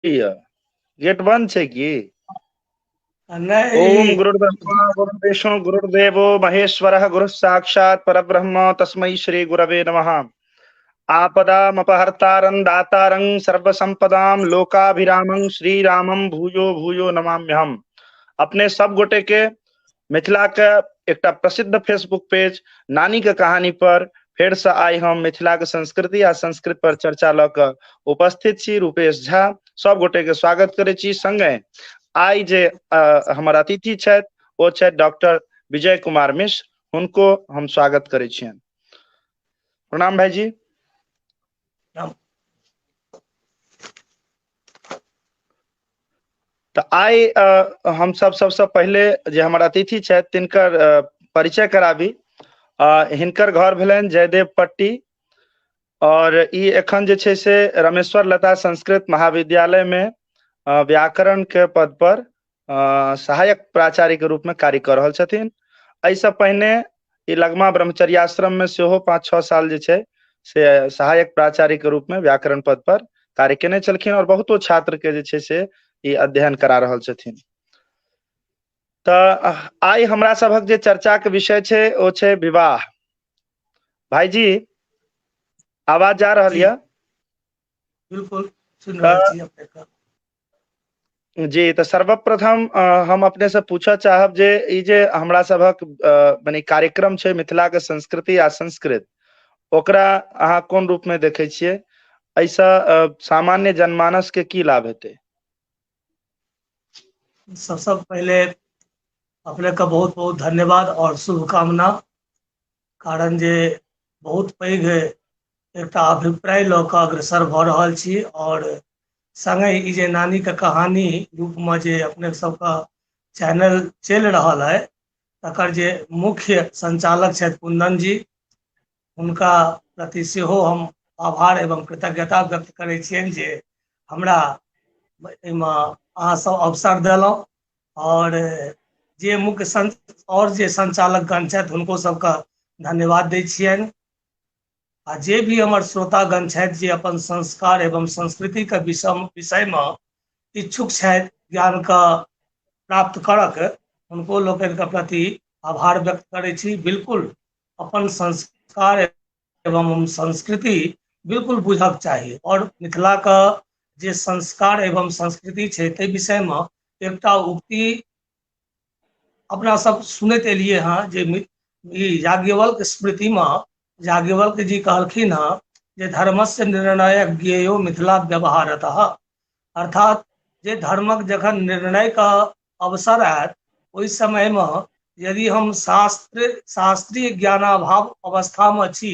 यऽ गेट बंद छै की? नहि। ओम गुरुर्ब्रह्मा गुरुर्विष्णु गुरुर्देवो महेश्वरः गुरुः साक्षात् परब्रह्म तस्मै श्री गुरवे नमः। आपदामपहर्तारं दातारं सर्वसंपदां लोकाभिरामं श्रीरामं भूयो भूयो नमाम्यहम्। अपने सब गोटे के मिथिला के एकटा प्रसिद्ध फेसबुक पेज नानी के कहानी पर फेर से आइ हम मिथिला के संस्कृति आ संस्कृत पर चर्चा लऽ कऽ उपस्थित छी। रूपेश झा सब गोटे के स्वागत करै छी। संगे आइ जे हमर अतिथि छथि ओ छथि डॉक्टर विजय कुमार मिश्र, हुनको हम स्वागत करै छियनि। प्रणाम भाईजी। तऽ आइ हम सब सबसँ पहिले जे हमर अतिथि छथि तिनकर परिचय कराबी। हिनकर घर भेलनि जयदेव पट्टी और ई एखन जे छै से रमेश्वर लता संस्कृत महाविद्यालय में व्याकरण के पद पर सहायक प्राचार्य के रूप में कार्य कऽ रहल छथिन। एहिसँ पहिने ई लगमा ब्रह्मचर्याश्रम में सेहो 5-6 साल जे छै से सहायक प्राचार्य के रूप में व्याकरण पद पर कार्य केने छलखिन और बहुतो छात्र के जे छै से ई अध्ययन करा रहल छथिन। तऽ आइ हमरा सभक जे चर्चा के विषय छै ओ छै विवाह। भाईजी आवाज जा रहल यऽ? बिल्कुल सुनि रहल छी अपने के। जी, तऽ सर्वप्रथम हम अपने से पूछऽ चाहब जे ई जे हमरा सभक मने कार्यक्रम छै मिथिला के संस्कृति आ संस्कृत, ओकरा अहाँ कोन रूप में देखै छियै? एहिसँ सामान्य जनमानस के की लाभ हेतै? सबसँ पहिले अपने के बहुत बहुत धन्यवाद और शुभकामना, कारण जे बहुत पैघ एकटा अभिप्राय लऽ कऽ अग्रसर भऽ रहल छी और संगे ई जे नानी के कहानी रूप में जे अपने सबके चैनल चलि रहल है तकर जे मुख्य संचालक छथि कुंदन जी, हुनका प्रति सेहो हम आभार एवं कृतज्ञता व्यक्त करै छियनि जे हमरा एहिमे अहाँ सब अवसर देलहुँ। और जे मुख्य और जे संचालकगण छथि हुनको सबके धन्यवाद दै छियनि। आ जे भी हमर श्रोतागण छथि जे अपन संस्कार एवं संस्कृति के विषयमे इच्छुक छथि ज्ञान के प्राप्त करक, हुनको लोकनिके प्रति आभार व्यक्त करै छी। बिल्कुल अपन संस्कार एवं संस्कृति बिल्कुल बुझक चाही और मिथिला के जे संस्कार एवं संस्कृति छै ताहि विषयमे एकटा उक्ति अपना सब सुनैत एलियै हँ जे ई याज्ञवल्क्य स्मृतिमे याज्ञवल्क्य जी कहलखिन हँ जे धर्मस्य निर्णय ज्ञेयो मिथिला व्यवहारतः, अर्थात जे धर्मक जखन निर्णय के अवसर आयत ओहि समयमे यदि हम शास्त्रीय ज्ञानाभाव अवस्थामे छी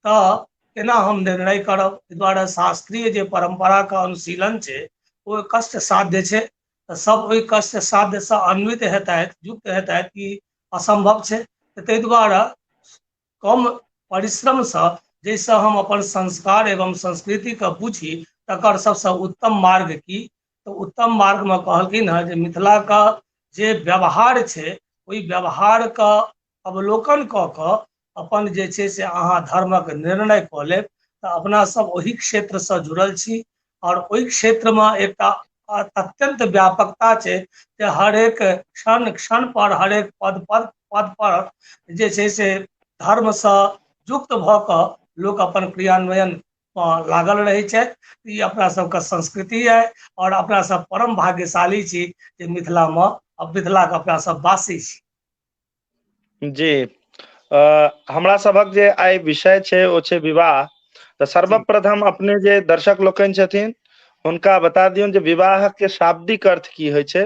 तऽ केना हम निर्णय करब? एहि दुआरे शास्त्रीय जे परम्पराके अनुशीलन छै ओ कष्ट साध्य छै, तऽ सब ओहि कष्ट साध्यसँ अन्वित हेतथि, युक्त हेतथि ई असम्भव छै। तऽ ताहि दुआरे कम परिश्रमसँ जाहिसँ हम अपन संस्कार एवं संस्कृतिके बुझी तकर सबसँ उत्तम मार्ग की? तऽ उत्तम मार्गमे कहलखिन हँ जे मिथिलाके जे व्यवहार छै ओहि व्यवहारके अवलोकन कऽ कऽ अपन जे छै से अहाँ धर्मक निर्णय कऽ लेब। तऽ अपना सब ओहि क्षेत्रसँ जुड़ल छी और ओहि क्षेत्रमे एकटा अत्यंत व्यापकता छै जे हरेक क्षण क्षण पर हरेक पद पर पद पर जे छै से धर्मसँ युक्त भऽ कऽ लोक अपन क्रियान्वयन लागल रहै छथि। ई अपना सबके संस्कृति अइ और अपना सब परम भाग्यशाली छी जे मिथिलामे मिथिलाके अपना सब वासी छी। जी, हमरा सभक जे आइ विषय छै ओ छै विवाह। तऽ सर्वप्रथम अपने जे दर्शक लोकनि छथिन हुनका बता दियौन जे विवाह के शाब्दिक अर्थ की होइ छै।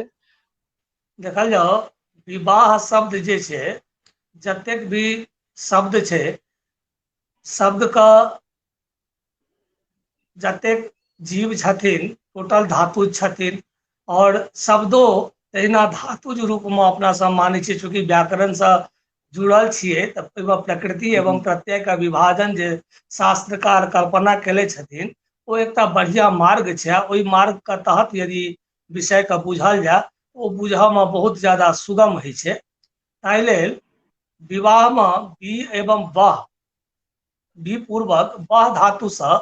देखल जाओ, विवाह शब्द जे छै जतेक भी शब्द छै शब्द का जतेक जीव छथिन टोटल धातु छथिन और शब्दो तहिना धातुज रूप में अपना सब मानै छियै। चूँकि व्याकरण से जुड़ल छियै तऽ ओहिमे प्रकृति एवं प्रत्यय के विभाजन जे शास्त्रकार कल्पना केले छथिन ओ एकटा बढ़िया मार्ग छै। ओहि मार्ग के तहत यदि विषय के बुझल जाय ओ बुझऽ में बहुत ज्यादा सुगम होइ छै। ताहि लेल विवाह में बी एवं वह, बी पूर्वक वह धातु से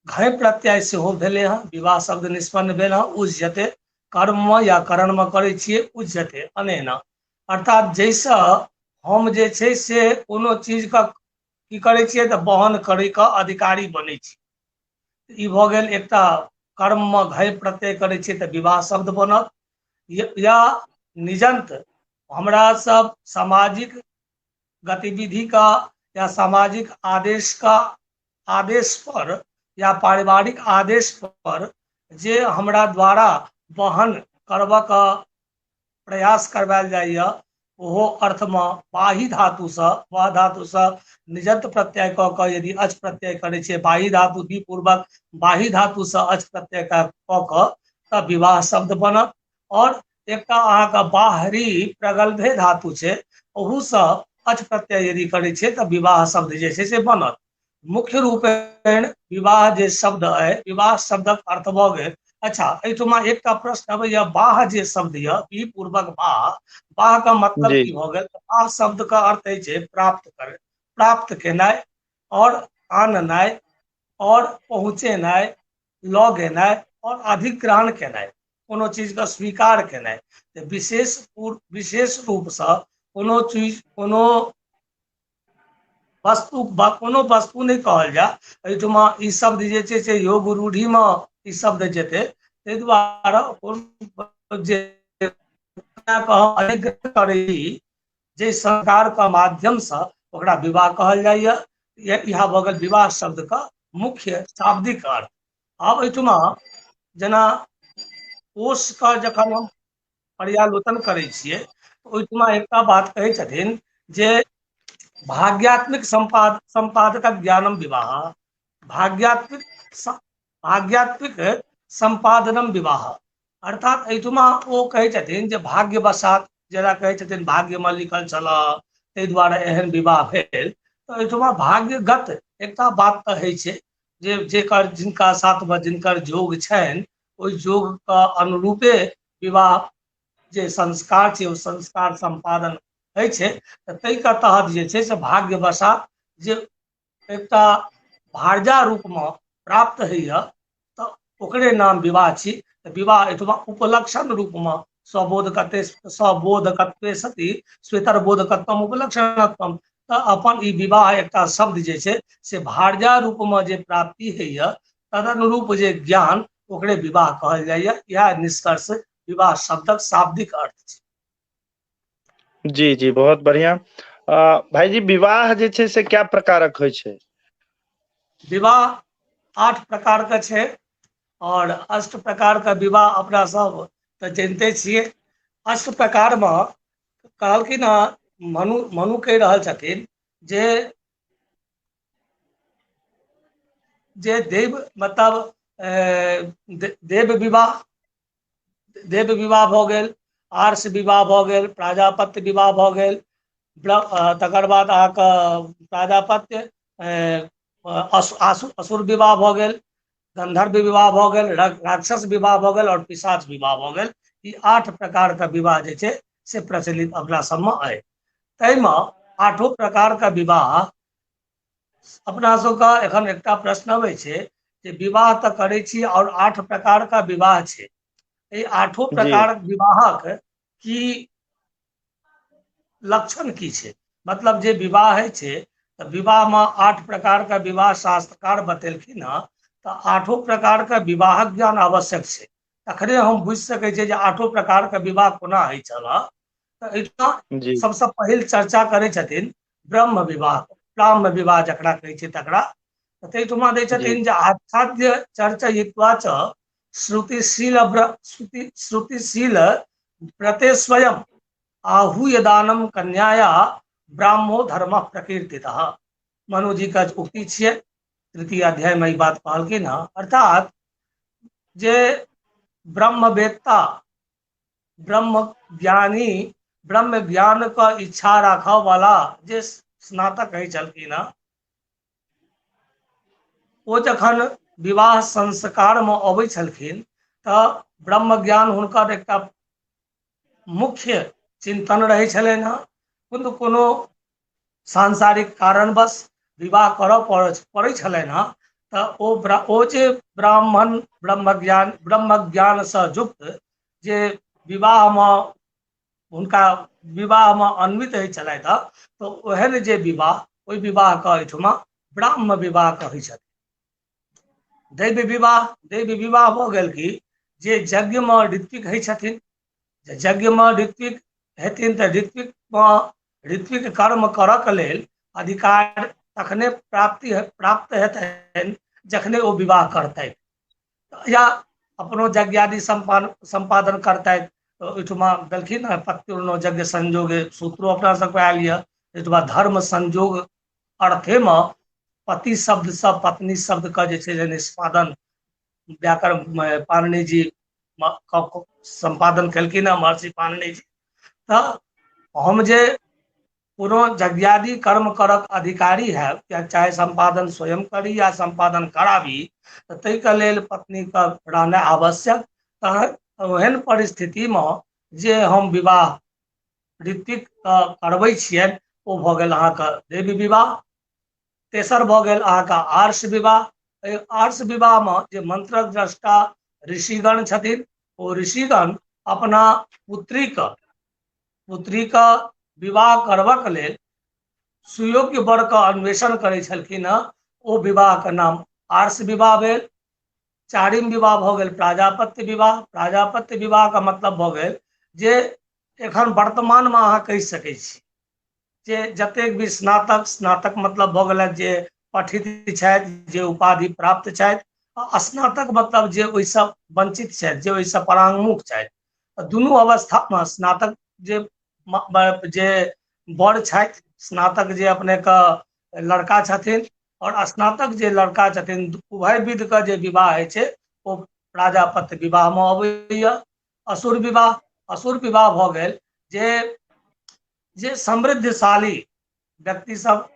घय प्रत्यय सेहो भेलै हँ, विवाह शब्द निष्पन्न भेल हँ। उज्जते कर्ममे या करणमे करै छियै, उज्जते अनेना, अर्थात जाहिसँ हम जे छै से कोनो चीजके की करै छियै तऽ वहन करैके अधिकारी बनै छी। ई भऽ गेल एकटा कर्ममे घय प्रत्यय करै छियै तऽ विवाह शब्द बनत। या निजंत हमरा सब सामाजिक गतिविधि का या सामाजिक आदेश का आदेश पर या पारिवारिक आदेश पर जे हमरा द्वारा वहन करबक प्रयास करवायल जाइए, ओहो अर्थमे बाही धातुसँ वह धातुसँ निजत प्रत्यय कऽ कऽ यदि अच प्रत्यय करै छियै, बाही धातु बी पूर्वक बाही धातुसँ अच प्रत्यय कऽ कऽ तऽ विवाह शब्द बनत। और एकटा अहाँके बाहरी प्रगल्भे धातु छै, ओहूसँ अच प्रत्यय यदि करै छियै तऽ विवाह शब्द जे छै से बनत। मुख्य रूपेण विवाह जे शब्द अइ, विवाह शब्दक अर्थ भऽ गेल। अच्छा, एहिठुमा एकटा प्रश्न अबैया, बाह जे शब्द यऽ, बी पूर्वक बाह, बाह के मतलब की भऽ गेल? बाह शब्द के अर्थ होइ छै प्राप्त करे, प्राप्त केनाइ और आननाइ और पहुँचेनाइ, लऽ गेनाइ और अधिग्रहण केनाइ, कोनो चीजके स्वीकार केनाइ। तऽ विशेष रूपसँ कोनो चीज, कोनो वस्तु, कोनो वस्तु नहि कहल जाय। एहिठुमा ई शब्द जे छै से योग रूढ़िमे ई शब्द जेतै, ताहि दुआरे जे करै जे संस्कारके माध्यमसँ ओकरा विवाह कहल जाइए। इएह भऽ गेल विवाह शब्दके मुख्य शाब्दिक अर्थ। आब एहिठुमा जेना कोशके जखन हम पर्यालोचन करै छियै, ओहिठुमा एकटा बात कहै छथिन जे भाग्यात्मिक सम्पादकक ज्ञानम विवाह, भाग्यात्मिक सम्पादनम विवाह। अर्थात एहिठुमा ओ कहै छथिन जे भाग्यवशात, जेना कहै छथिन भाग्यमे लिखल छल ताहि दुआरे एहन विवाह भेल, तऽ एहिठुमा भाग्यगत एकटा बात तऽ होइ छै जे जेकर जिनका साथमे जिनकर योग छनि ओहि योगके अनुरूपे विवाह जे संस्कार छै ओ संस्कार सम्पादन होइ छै। तऽ ताहिके तहत जे छै से भाग्यवशात जे एकटा भारजा रूपमे प्राप्त होइए तऽ ओकरे नाम विवाह छी। तऽ विवाह एहिठुमा उपलक्षण रूपमे स्वबोधकत्वे स्वबोधकत्वे सति स्वेतर बोधकत्वम उपलक्षणत्वम, तऽ अपन ई विवाह एकटा शब्द जे छै से भारजा रूपमे जे प्राप्ति होइए तदनुरूप जे ज्ञान ओकरे विवाह कहल जाइए। इएह निष्कर्ष विवाह शब्दक शाब्दिक अर्थ छै। जी जी, बहुत बढ़िया। भाईजी, विवाह जे छै से क्या प्रकारक होइ छै? विवाह 8 प्रकार के छै और 8 प्रकार के विवाह अपना सब तऽ जनिते छियै। 8 प्रकार मे कहलखिन हँ, मनु कहि रहल छथिन जे जे देव मतलब देव विवाह, देव विवाह भऽ गेल, आर्ष विवाह भऽ गेल, प्राजापत्य विवाह भऽ गेल, तकर बाद अहाँके प्राजापत्य, असुर विवाह भऽ गेल, गंधर्व विवाह भऽ गेल, राक्षस विवाह भऽ गेल और पिशाच विवाह भऽ गेल। ई 8 प्रकार के विवाह जे छै से प्रचलित अपना सबमे अइ। ताहिमे 8 प्रकार के विवाह अपना सबके एखन एकटा प्रश्न अबै छै जे विवाह तऽ करै छी और 8 प्रकार के विवाह छै, एहि 8 प्रकार विवाहक की लक्षण की छै? मतलब जे विवाह होइ छै तऽ विवाह मे 8 प्रकार के विवाह शास्त्रकार बतेलखिन हँ, तऽ 8 प्रकार के विवाहक ज्ञान आवश्यक छै, तखने हम बुझि सकै छियै जे 8 प्रकार के विवाह कोना होइ छल। तऽ एहिठाम सबसँ पहिल चर्चा करै छथिन ब्रह्म विवाह, ब्राह्म विवाह जकरा कहै छै तकरा। तऽ ताहिठुमा दै छथिन जे आच्छाद्य चर्चयित्वा च श्रुतिशील श्रुतिशील प्रते स्वयं आहूय दानम कन्याया ब्राह्मो धर्म प्रकीर्तितः। मनु जी का उक्ति छियै, तृतीय अध्याय में ई बात कहलखिन हँ। अर्थात जे ब्रह्मवेत्ता, ब्रह्म ज्ञानी, ब्रह्म ज्ञान का इच्छा राखऽ वाला जे स्नातक होइ छलखिन हँ, ओ जखन विवाह संस्कार में अबै छलखिन तऽ ब्रह्म ज्ञान हुनकर एकटा मुख्य चिंतन रहै छलनि हँ। कोनो कोनो सांसारिक कारणवश विवाह करऽ पड़ै छलनि हँ, तऽ ओ जे ब्राह्मण ब्रह्मज्ञानसँ युक्त जे विवाहमे हुनका विवाहमे अन्वित होइ छलथि हँ, तऽ ओहन जे विवाह, ओहि विवाहके एहिठुमा ब्राह्म विवाह कहै छथिन। दैव विवाह, दैव विवाह भऽ गेल कि जे यज्ञमे ऋत्विक होइ छथिन, जे यज्ञमे ऋत्विक हेथिन तऽ ऋत्विकमे ऋत्विक कर्म करऽ के लेल अधिकार तखने प्राप्त हेतनि जखने ओ विवाह करतथि या अपनो यज्ञादि सम्पादन करतथि। तऽ ओहिठुमा देलखिन हँ पत्युर्नो यज्ञ संयोग सूत्रो अपना सबके आयल यऽ। एहिठुमा धर्म संयोग अर्थेमे पति शब्दसँ पत्नी शब्दके जे छै से निष्पादन व्याकरण पाणिनि जी सम्पादन केलखिन हँ, महर्षि पाणिनि जी। तऽ हम जे कोनो यज्ञादि कर्म करक अधिकारी हैब, या चाहे सम्पादन स्वयं करी या सम्पादन कराबी, तऽ ताहिके लेल पत्नीके रहनाइ आवश्यक। तऽ ओहन परिस्थितिमे जे हम विवाह ऋत्विक करबै छियनि ओ भऽ गेल अहाँके देवी विवाह। तेसर भऽ गेल अहाँके आर्ष विवाह। एहि आर्ष विवाहमे जे मंत्रक द्रष्टा ऋषिगण छथिन, ओ ऋषिगण अपना पुत्रीके विवाह करबाक लेल सुयोग्य वरके अन्वेषण करै छलखिन हँ, ओ विवाहके नाम आर्ष विवाह भेल। चारिम विवाह भऽ गेल प्राजापत्य विवाह। प्राजापत्य विवाहके मतलब भऽ गेल जे एखन वर्तमानमे अहाँ कहि सकै छी जे जतेक भी स्नातक, स्नातक मतलब भऽ गेल जे पठित छथि, जे उपाधि प्राप्त छथि, आ स्नातक मतलब जे ओहिसँ वंचित छथि, जे ओहिसँ पराङ्मुख छथि। दुनू अवस्थामे स्नातक जे जे वर छथि, स्नातक जे अपनेके लड़का छथिन और स्नातक जे लड़का छथिन, उभय विधके जे विवाह होइ छै ओ प्राजापत्य विवाहमे अबैया। असुर विवाह, असुर विवाह भऽ गेल जे जे समृद्धशाली व्यक्ति सब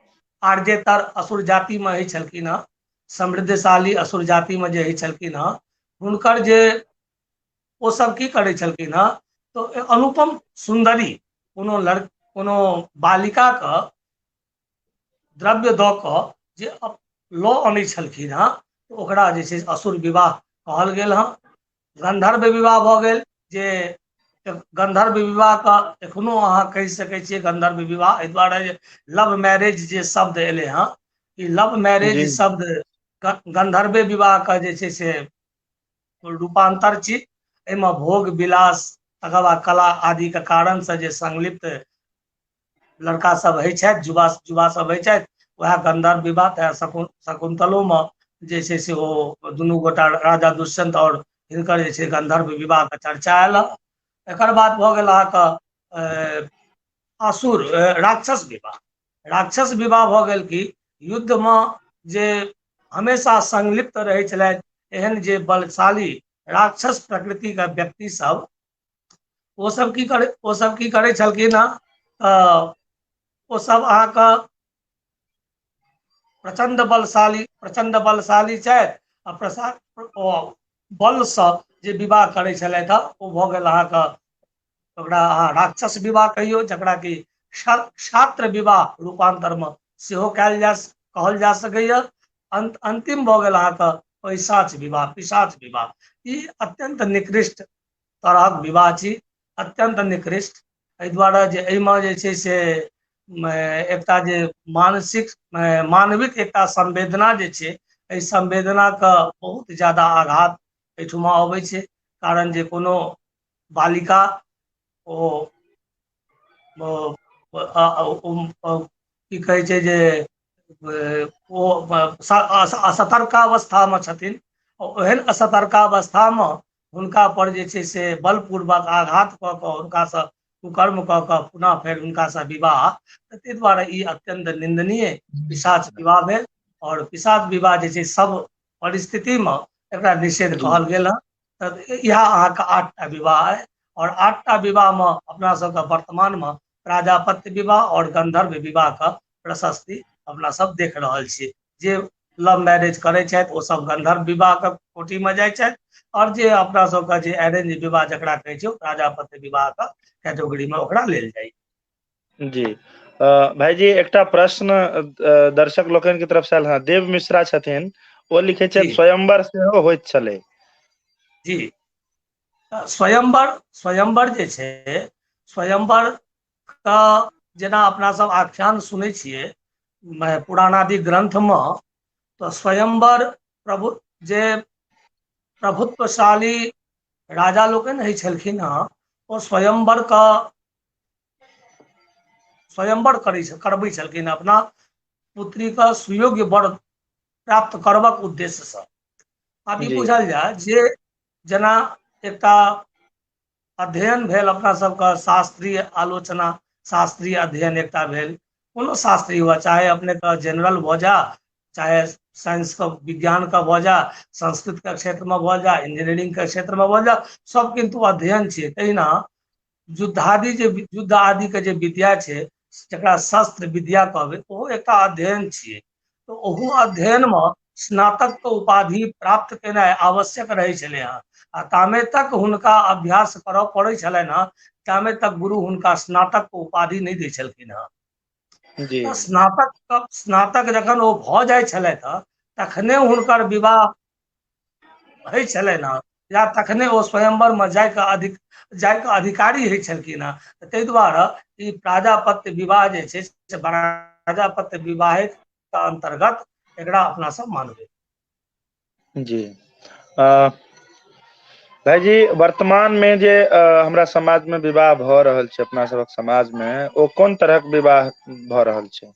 आर्जेतर असुर जातिमे होइ छलखिन हँ, समृद्धशाली असुर जातिमे जे होइ छलखिन हँ, हुनकर जे ओ सब की करै छलखिन हँ तऽ अनुपम सुन्दरी कोनो कोनो बालिकाके द्रव्य दऽ कऽ जे लऽ अनै छलखिन हँ, ओकरा जे छै असुर विवाह कहल गेल हँ। गन्धर्व विवाह भऽ गेल जे गन्धर्व विवाहके एखनो अहाँ कहि सकै छियै गन्धर्व विवाह, एहि दुआरे जे लव मैरेज जे शब्द एलै हँ, ई लव मैरेज शब्द गन्धर्वे विवाहके जे छै से रूपान्तर छी। एहिमे भोग विलास तकर बाद कला आदिके कारणसँ जे संलिप्त लड़का सब होइ छथि, युवा युवा सब होइ छथि, वएह गन्धर्व विवाह। तऽ शकुन्तलोमे जे छै से ओ दुनू गोटा राजा दुष्यंत और हिनकर जे छै गन्धर्व विवाहके चर्चा आयल। एकर बाद भऽ गेल अहाँके असुर राक्षस विवाह। राक्षस विवाह भऽ गेल कि युद्धमे जे हमेशा संलिप्त रहै छलथि एहन जे बलशाली राक्षस प्रकृतिके व्यक्ति सब, ओ सब की करै, ओ सब की करै छलखिन हँ, तऽ ओ सब अहाँके प्रचंड बलशाली छथि आ प्रसाद ओ बलसँ जे विवाह करै छलथि हँ, ओ भऽ गेल अहाँके ओकरा अहाँ राक्षस विवाह कहियौ, जकरा कि क्षात्र विवाह रूपान्तरमे सेहो कयल जा कहल जा सकैया। अंतिम भऽ गेल अहाँके पैशाच विवाह, पिशाच विवाह। ई अत्यंत निकृष्ट तरहक विवाह छी, अत्यंत निकृष्ट। एहि दुआरे जे एहिमे जे छै से एकटा जे मानसिक मानविक एकटा संवेदना जे छै, एहि संवेदनाके बहुत ज्यादा आघात एहिठुमा अबै छै। कारण जे कोनो बालिका ओ की कहै छै जे ओ असतर्कावस्थामे छथिन, ओहन असतर्कावस्थामे हुनका पर जे छै से बलपूर्वक आघात कऽ कऽ हुनकासँ कुकर्म कऽ कऽ पुनः फेर हुनकासँ विवाह, ताहि दुआरे ई अत्यंत निन्दनीय पिशाच विवाह भेल। और पिशाच विवाह जे छै सब परिस्थितिमे एकरा निषेध कहल गेल हँ। तऽ इएह अहाँके 8टा विवाह अइ, और 8टा विवाहमे अपना सबके वर्तमानमे प्राजापत्य विवाह और गंधर्व विवाहके प्रशस्ति अपना सब देख रहल छी। जे लव मैरेज करै छथि ओ सब गंधर्व विवाहके कोटिमे जाइ छथि, और जे अपना सबके जे अरेंज विवाह जकरा कहै छै ओ प्राजापत्य विवाहके कैटेगरीमे ओकरा लेल जाइ। जी भाईजी, एकटा प्रश्न दर्शक लोकनि के तरफ से आयल हँ। देव मिश्रा छथिन, ओ लिखै छथि स्वयंवर सेहो होइत छलै। जी, स्वयंवर, स्वयंवर जे छै, स्वयंवर के जेना अपना सब आख्यान सुनै छियै पुराणादि ग्रंथ मे, तऽ स्वयंवर प्रभु जे प्रभुत्वशाली राजा लोकनि होइ छलखिन हँ, ओ स्वयंवर के स्वयंवर करै करबै छलखिन अपना पुत्री के सुयोग्य वर प्राप्त करबाक उद्देश्यसँ। आब ई बुझल जाय जे जेना एकटा अध्ययन भेल अपना सबके शास्त्रीय आलोचना, शास्त्रीय अध्ययन एकटा भेल, कोनो शास्त्रीय हुए, चाहे अपनेके जनरल भऽ जा, चाहे साइंस के विज्ञान के भऽ जा, संस्कृत के क्षेत्र में भऽ जा, इंजीनियरिंग के क्षेत्र में भऽ जा, सब किन्तु अध्ययन छियै। तहिना युद्धादि जे युद्ध आदि के जे विद्या छै, जकरा शस्त्र विद्या कहबै, ओहो एकटा अध्ययन छियै। तऽ ओहू अध्ययन मे स्नातक के उपाधि प्राप्त केनाइ आवश्यक रहै छलै हँ, आ तामे तक हुनका अभ्यास करऽ पड़ै छलनि हँ तामे तक गुरु हुनका स्नातक के उपाधि नहि दै छलखिन हँ। स्नातक स्नातक जखन ओ भऽ जाइ छलथि हँ तखने हुनकर विवाह होइ छलनि हँ, या तखने ओ स्वयंवरमे जाइके अधिक जाइके अधिकारी होइ छलखिन हँ। ताहि दुआरे ई प्राजापत्य विवाह जे छै से प्राजापत्य विवाहके अन्तर्गत एकरा अपना सब मानबै। जी भाईजी, वर्तमान में जे हमरा समाज में विवाह भऽ रहल छै, अपना सबक समाज में, ओ कोन तरहक विवाह भऽ रहल छै?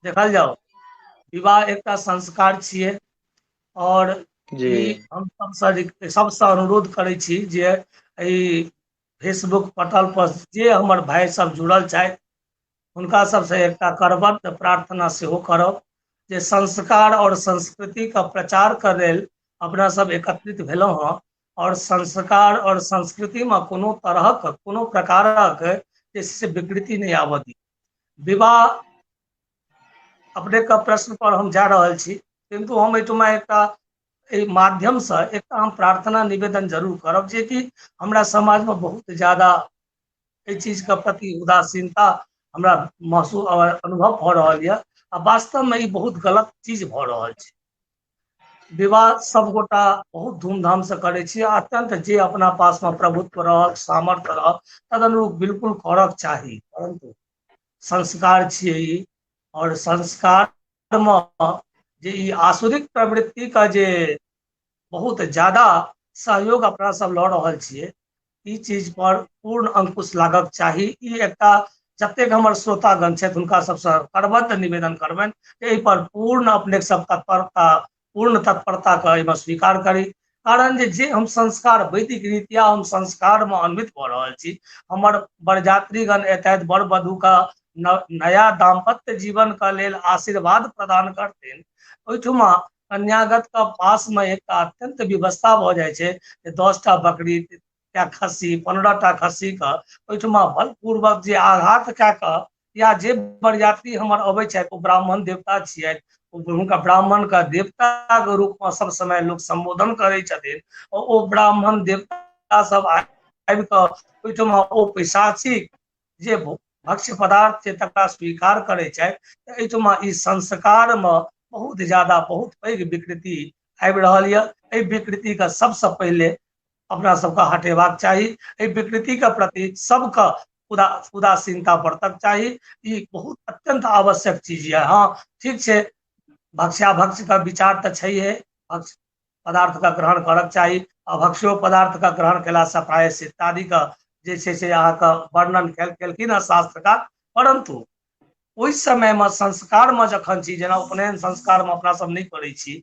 देखल जाओ, विवाह एकटा संस्कार छियै, और ई हम सबसँ सबसँ अनुरोध करै छी जे एहि फेसबुक पटल पर जे हमर भाय सब जुड़ल छथि हुनका सबसँ एकटा करबद्ध प्रार्थना सेहो करब जे संस्कार और संस्कृति का प्रचार के लेल अपना सब एकत्रित भेलहुँ हँ, और संस्कार और संस्कृति में कोनो तरहक कोनो प्रकारक जे से विकृति नहि आबऽ दी। विवाह अपने के प्रश्न पर हम जा रहल छी, किन्तु हम एहिठुमा एकटा एहि माध्यमसँ एकटा हम प्रार्थना निवेदन जरूर करब जे कि हमरा समाजमे बहुत ज्यादा एहि चीजके प्रति उदासीनता हमरा महसूस अनुभव भऽ रहल यऽ, आ वास्तवमे ई बहुत गलत चीज भऽ रहल छै। विवाह सबगोटा बहुत धूमधामसँ करै छी, अत्यंत जे अपना पासमे प्रभुत्व रहल, सामर्थ्य रहल, तदनुरूप बिल्कुल करक चाही, परन्तु संस्कार छियै ई, और संस्कारमे जे ई आसुरिक प्रवृत्तिके जे बहुत ज्यादा सहयोग अपना सब लऽ रहल छियै, ई चीज पर पूर्ण अंकुश लागक चाही। ई एकटा जतेक हमर श्रोतागण छथि हुनका सबसँ करबद्ध निवेदन करबनि एहि पर पूर्ण अपने सब तत्परता, पूर्ण तत्परता के एहिमे स्वीकार करी, कारण जे जे हम संस्कार वैदिक रीतिया हम संस्कारमे अन्वित भऽ रहल छी, हमर बरजात्रीगण एतथि, वर वधू का नया दाम्पत्य जीवन के लेल आशीर्वाद प्रदान करथिन, ओहिठुमा कन्यागत के पास में एक अत्यंत व्यवस्था भऽ जाइ छै जे 10टा बकरी या खस्सी, 15टा खस्सी के ओहिठुमा बलपूर्वक जे आघात कए कऽ, या जे बरयात्री हमर अबै छथि ओ ब्राह्मण देवता छियथि, हुनका ब्राह्मण के देवता के रूप में सब समय लोक संबोधन करै छथिन, ओ ब्राह्मण देवता सब आबि कऽ ओहिठुमा ओ पैशाचिक जे भक्ष्य पदार्थ छै तकरा स्वीकार करै छथि। तऽ एहिठुमा ई संस्कार में बहुत ज्यादा बहुत पैघ विकृति आबि रहल यऽ। एहि विकृति के सबसँ पहिले अपना सबके हटेबाक चाही, एहि विकृति के प्रति सबके उदासीनता बरतक चाही। ई बहुत अत्यंत आवश्यक चीज यऽ। हाँ ठीक छै, भक्ष्याभक्ष्य का विचार तऽ छैहे, भक्ष्य पदार्थ का ग्रहण करक चाही, अभक्ष्यो पदार्थ का ग्रहण केलासँ प्रायश्चित आदि का जे छै से अहाँके वर्णन केलखिन हँ शास्त्रकार, परन्तु ओहि समयमे संस्कारमे जखन छी, जेना उपनयन संस्कारमे अपना सब नहि करै छी,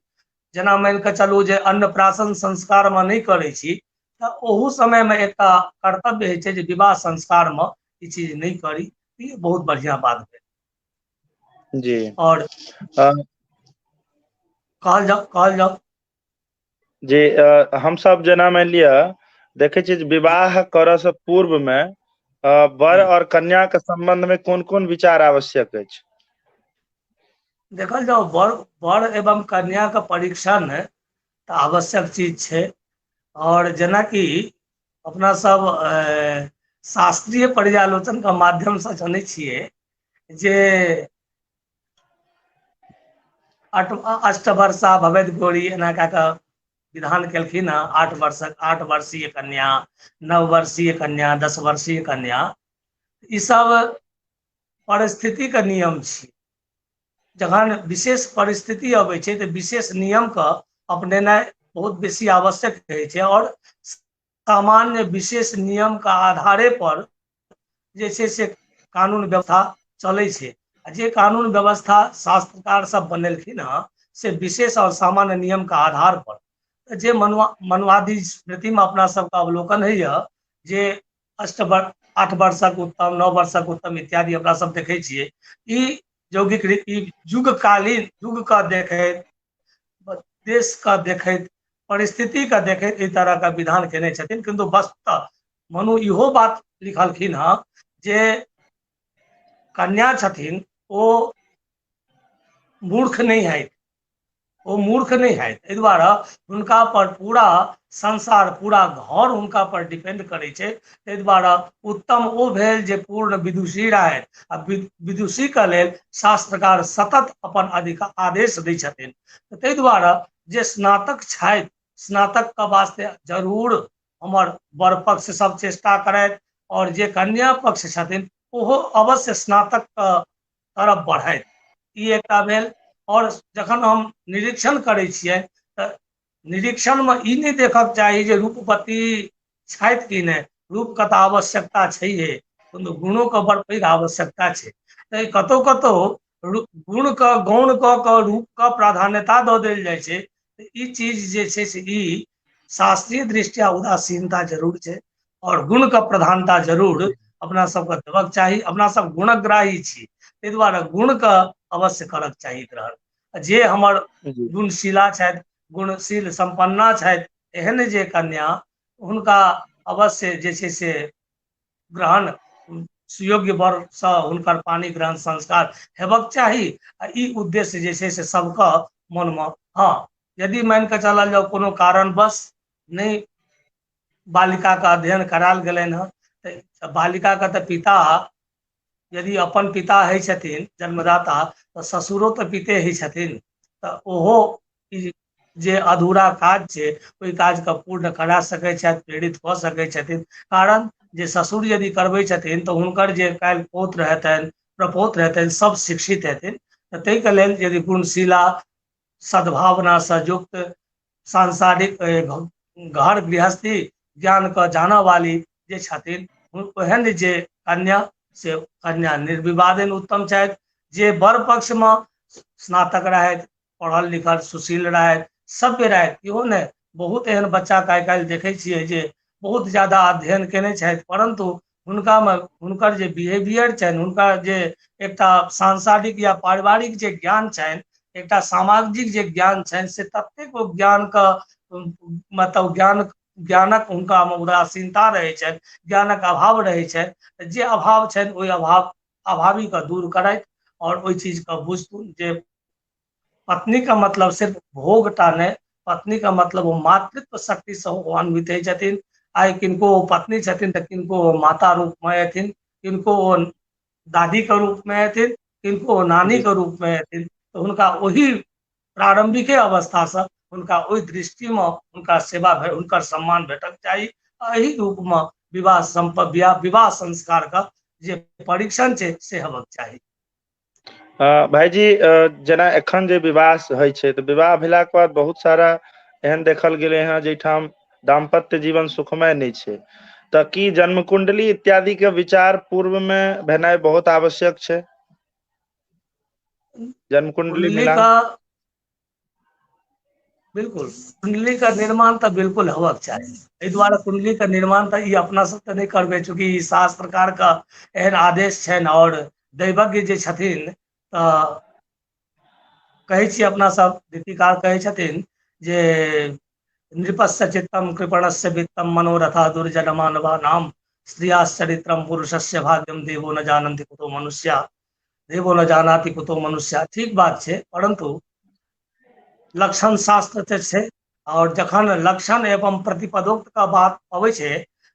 जेना मानि कऽ चलू जे अन्नप्राशन संस्कारमे नहि करै छी, तऽ ओहू समयमे एकटा कर्तव्य होइ छै जे विवाह संस्कारमे ई चीज नहि करी। ई बहुत बढ़िआँ बात भेल। जी। और कहल जाउ, कहल जाउ। जी, हमसब जेना मानि लिअ देखै छियै जे विवाह करऽ से पूर्व मे वर और कन्या के संबंध में कोन कोन विचार आवश्यक अछि? देखल जाउ, वर एवं कन्या के परीक्षण तऽ आवश्यक चीज छै। और जेनाकि अपना सब शास्त्रीय पर्यालोचन के माध्यम से जनै छियै जे अष्टवर्षा भवेद गौरी एना कए कऽ विधान केलखिन हँ। 8 वर्षक, 8 वर्षीय कन्या, 9 वर्षीय कन्या, 10 वर्षीय कन्या, ई सब परिस्थिति के नियम छी। जखन विशेष परिस्थिति अबै छै तऽ विशेष नियम के अपनेनाइ बहुत बेसी आवश्यक होइ छै, और सामान्य विशेष नियम के आधारे पर जे छै से कानून व्यवस्था चलै छै। आ जे कानून व्यवस्था शास्त्रकार सब बनेलखिन हँ से विशेष और सामान्य नियम के आधार पर। जे मनुवादी स्मृति में अपना सबके अवलोकन होइए जे 8 वर्षक उत्तम, 9 वर्षक उत्तम इत्यादि अपना सब देखै छियै, ई यौगिक ई युगकालीन युग के देखैत, देश के देखैत, परिस्थिति के देखैत एहि तरह के विधान केने छथिन। किन्तु वस्तुतः मनु इहो बात लिखलखिन हँ जे कन्या छथिन ओ मूर्ख नहि हैत, ओ मूर्ख नहि हैत, एहि दुआरे हुनका पर पूरा संसार, पूरा घर हुनका पर डिपेंड करै छै। ताहि दुआरे उत्तम ओ भेल जे पूर्ण विदुषी रहथि, आ विदुषी के लेल शास्त्रकार सतत अपन अधिकार आदेश दै छथिन। ताहि दुआरे जे स्नातक छथि, स्नातक के वास्ते जरूर हमर वर पक्ष सब चेष्टा करथि, और जे कन्या पक्ष छथिन ओहो अवश्य स्नातक के तरफ बढ़थि। ई एकटा भेल। और जखन हम निरीक्षण करै छियै तऽ निरीक्षणमे ई नहि देखक चाही जे रूपवती छथि कि नहि, रूपके तऽ आवश्यकता छैहे, किन्तु गुणोके बड़ पैघ आवश्यकता छै। तऽ कतहु कतहु गुणके गौण कऽ कऽ रूपके प्राधान्यता दऽ देल जाइ छै। तऽ ई चीज जे छै से ई शास्त्रीय दृष्टिया उदासीनता जरूर छै, और गुणके प्रधानता जरूर अपना सबके देबक चाही। अपना सब गुणग्राही छी, ताहि दुआरे गुणके अवश्य करक चाही ग्रहण। जे हमर गुणशीला छथि, गुणशील सम्पन्ना छथि, एहन जे कन्या, हुनका अवश्य जे छै से ग्रहण सुयोग्य वर्गसँ हुनकर पानि ग्रहण संस्कार हेबक चाही। आ ई उद्देश्य जे छै से सबके मनमे। हँ, यदि मानि कऽ चलल जाउ कोनो कारणवश नहि बालिकाके अध्ययन करायल गेलनि हँ, तऽ बालिकाके तऽ पिता यदि अपन पिता होइ छथिन जन्मदाता, तऽ ससुरो तऽ पिते होइ छथिन, तऽ ओहो जे अधूरा काज छै ओहि काजके पूर्ण करा सकै छथि, प्रेरित कऽ सकै छथिन। कारण जे ससुर यदि करबै छथिन तऽ हुनकर जे काल्हि पौत्र हेतनि, प्रपौत्र हेतनि, सब शिक्षित हेथिन। तऽ ताहिके लेल यदि गुणशीला सद्भावनासँ युक्त सांसारिक घर गृहस्थी ज्ञानके जानऽ वाली जे छथिन, ओहन जे कन्या, से कन्या निर्विवादेन उत्तम छथि। जे वर पक्षमे स्नातक रहथि, पढ़ल लिखल सुशील रहथि, सभ्य रहथि, इहो नहि, बहुत एहन बच्चाके आइ काल्हि देखै छियै जे बहुत ज्यादा अध्ययन केने छथि, परन्तु हुनकामे हुनकर जे बिहेवियर छनि, हुनका जे एकटा सांसारिक या पारिवारिक जे ज्ञान छनि, एकटा सामाजिक जे ज्ञान छनि, से ततेक ओ ज्ञानके मतलब ज्ञानक हुनकामे उदासीनता रहै छनि, ज्ञानक अभाव रहै छनि। जे अभाव छनि ओहि अभावीके दूर करथि और ओहि चीजके बुझथुन जे पत्नीके मतलब सिर्फ भोगटा नहि, पत्नीके मतलब ओ मातृत्व शक्तिसँ ओ अन्वित होइ छथिन। आइ किनको ओ पत्नी छथिन तऽ किनको ओ माता रूपमे हेथिन, किनको ओ दादीके रूपमे हेथिन, किनको ओ नानीके रूपमे हेथिन। तऽ हुनका ओहि प्रारंभिके अवस्थासँ हुनका ओहि दृष्टिमे हुनका सेवा हुनकर सम्मान भेटक चाही। एहि रूपमे विवाह संस्कारके जे परीक्षण छै से हेबाक चाही। भाईजी, जेना एखन जे विवाह होइ छै तऽ विवाह भेलाके बाद बहुत सारा एहन देखल गेलै हँ जाहिठाम दाम्पत्य जीवन सुखमय नहि छै, तऽ की जन्म कुंडली इत्यादि के विचार पूर्व में भेनाइ बहुत आवश्यक छै? जन्म कुंडली मिलान? बिल्कुल, कुंडली का निर्माण तऽ बिल्कुल होबाक चाही। एहि दुआरे कुंडली का निर्माण तऽ ई अपना सब तऽ नहि करबै, चूँकि ई शास्त्रकार का एहन आदेश छनि और दैवज्ञ जे छथिन तऽ कहै छी अपना सब, रीतिकार कहै छथिन जे नृपस्य चित्तम कृपणस्य वित्तम मनोरथा दुर्जन मानवा नाम स्त्रियाश्चरित्रम पुरुषस्य भाग्यम देवो न जानन्ति कुतो मनुष्या, देवो न जानाति कुतो मनुष्या। ठीक बात छै, परंतु लक्षण शास्त्र तऽ छै, और जखन लक्षण एवं प्रतिपदोक्त का बात अबै छै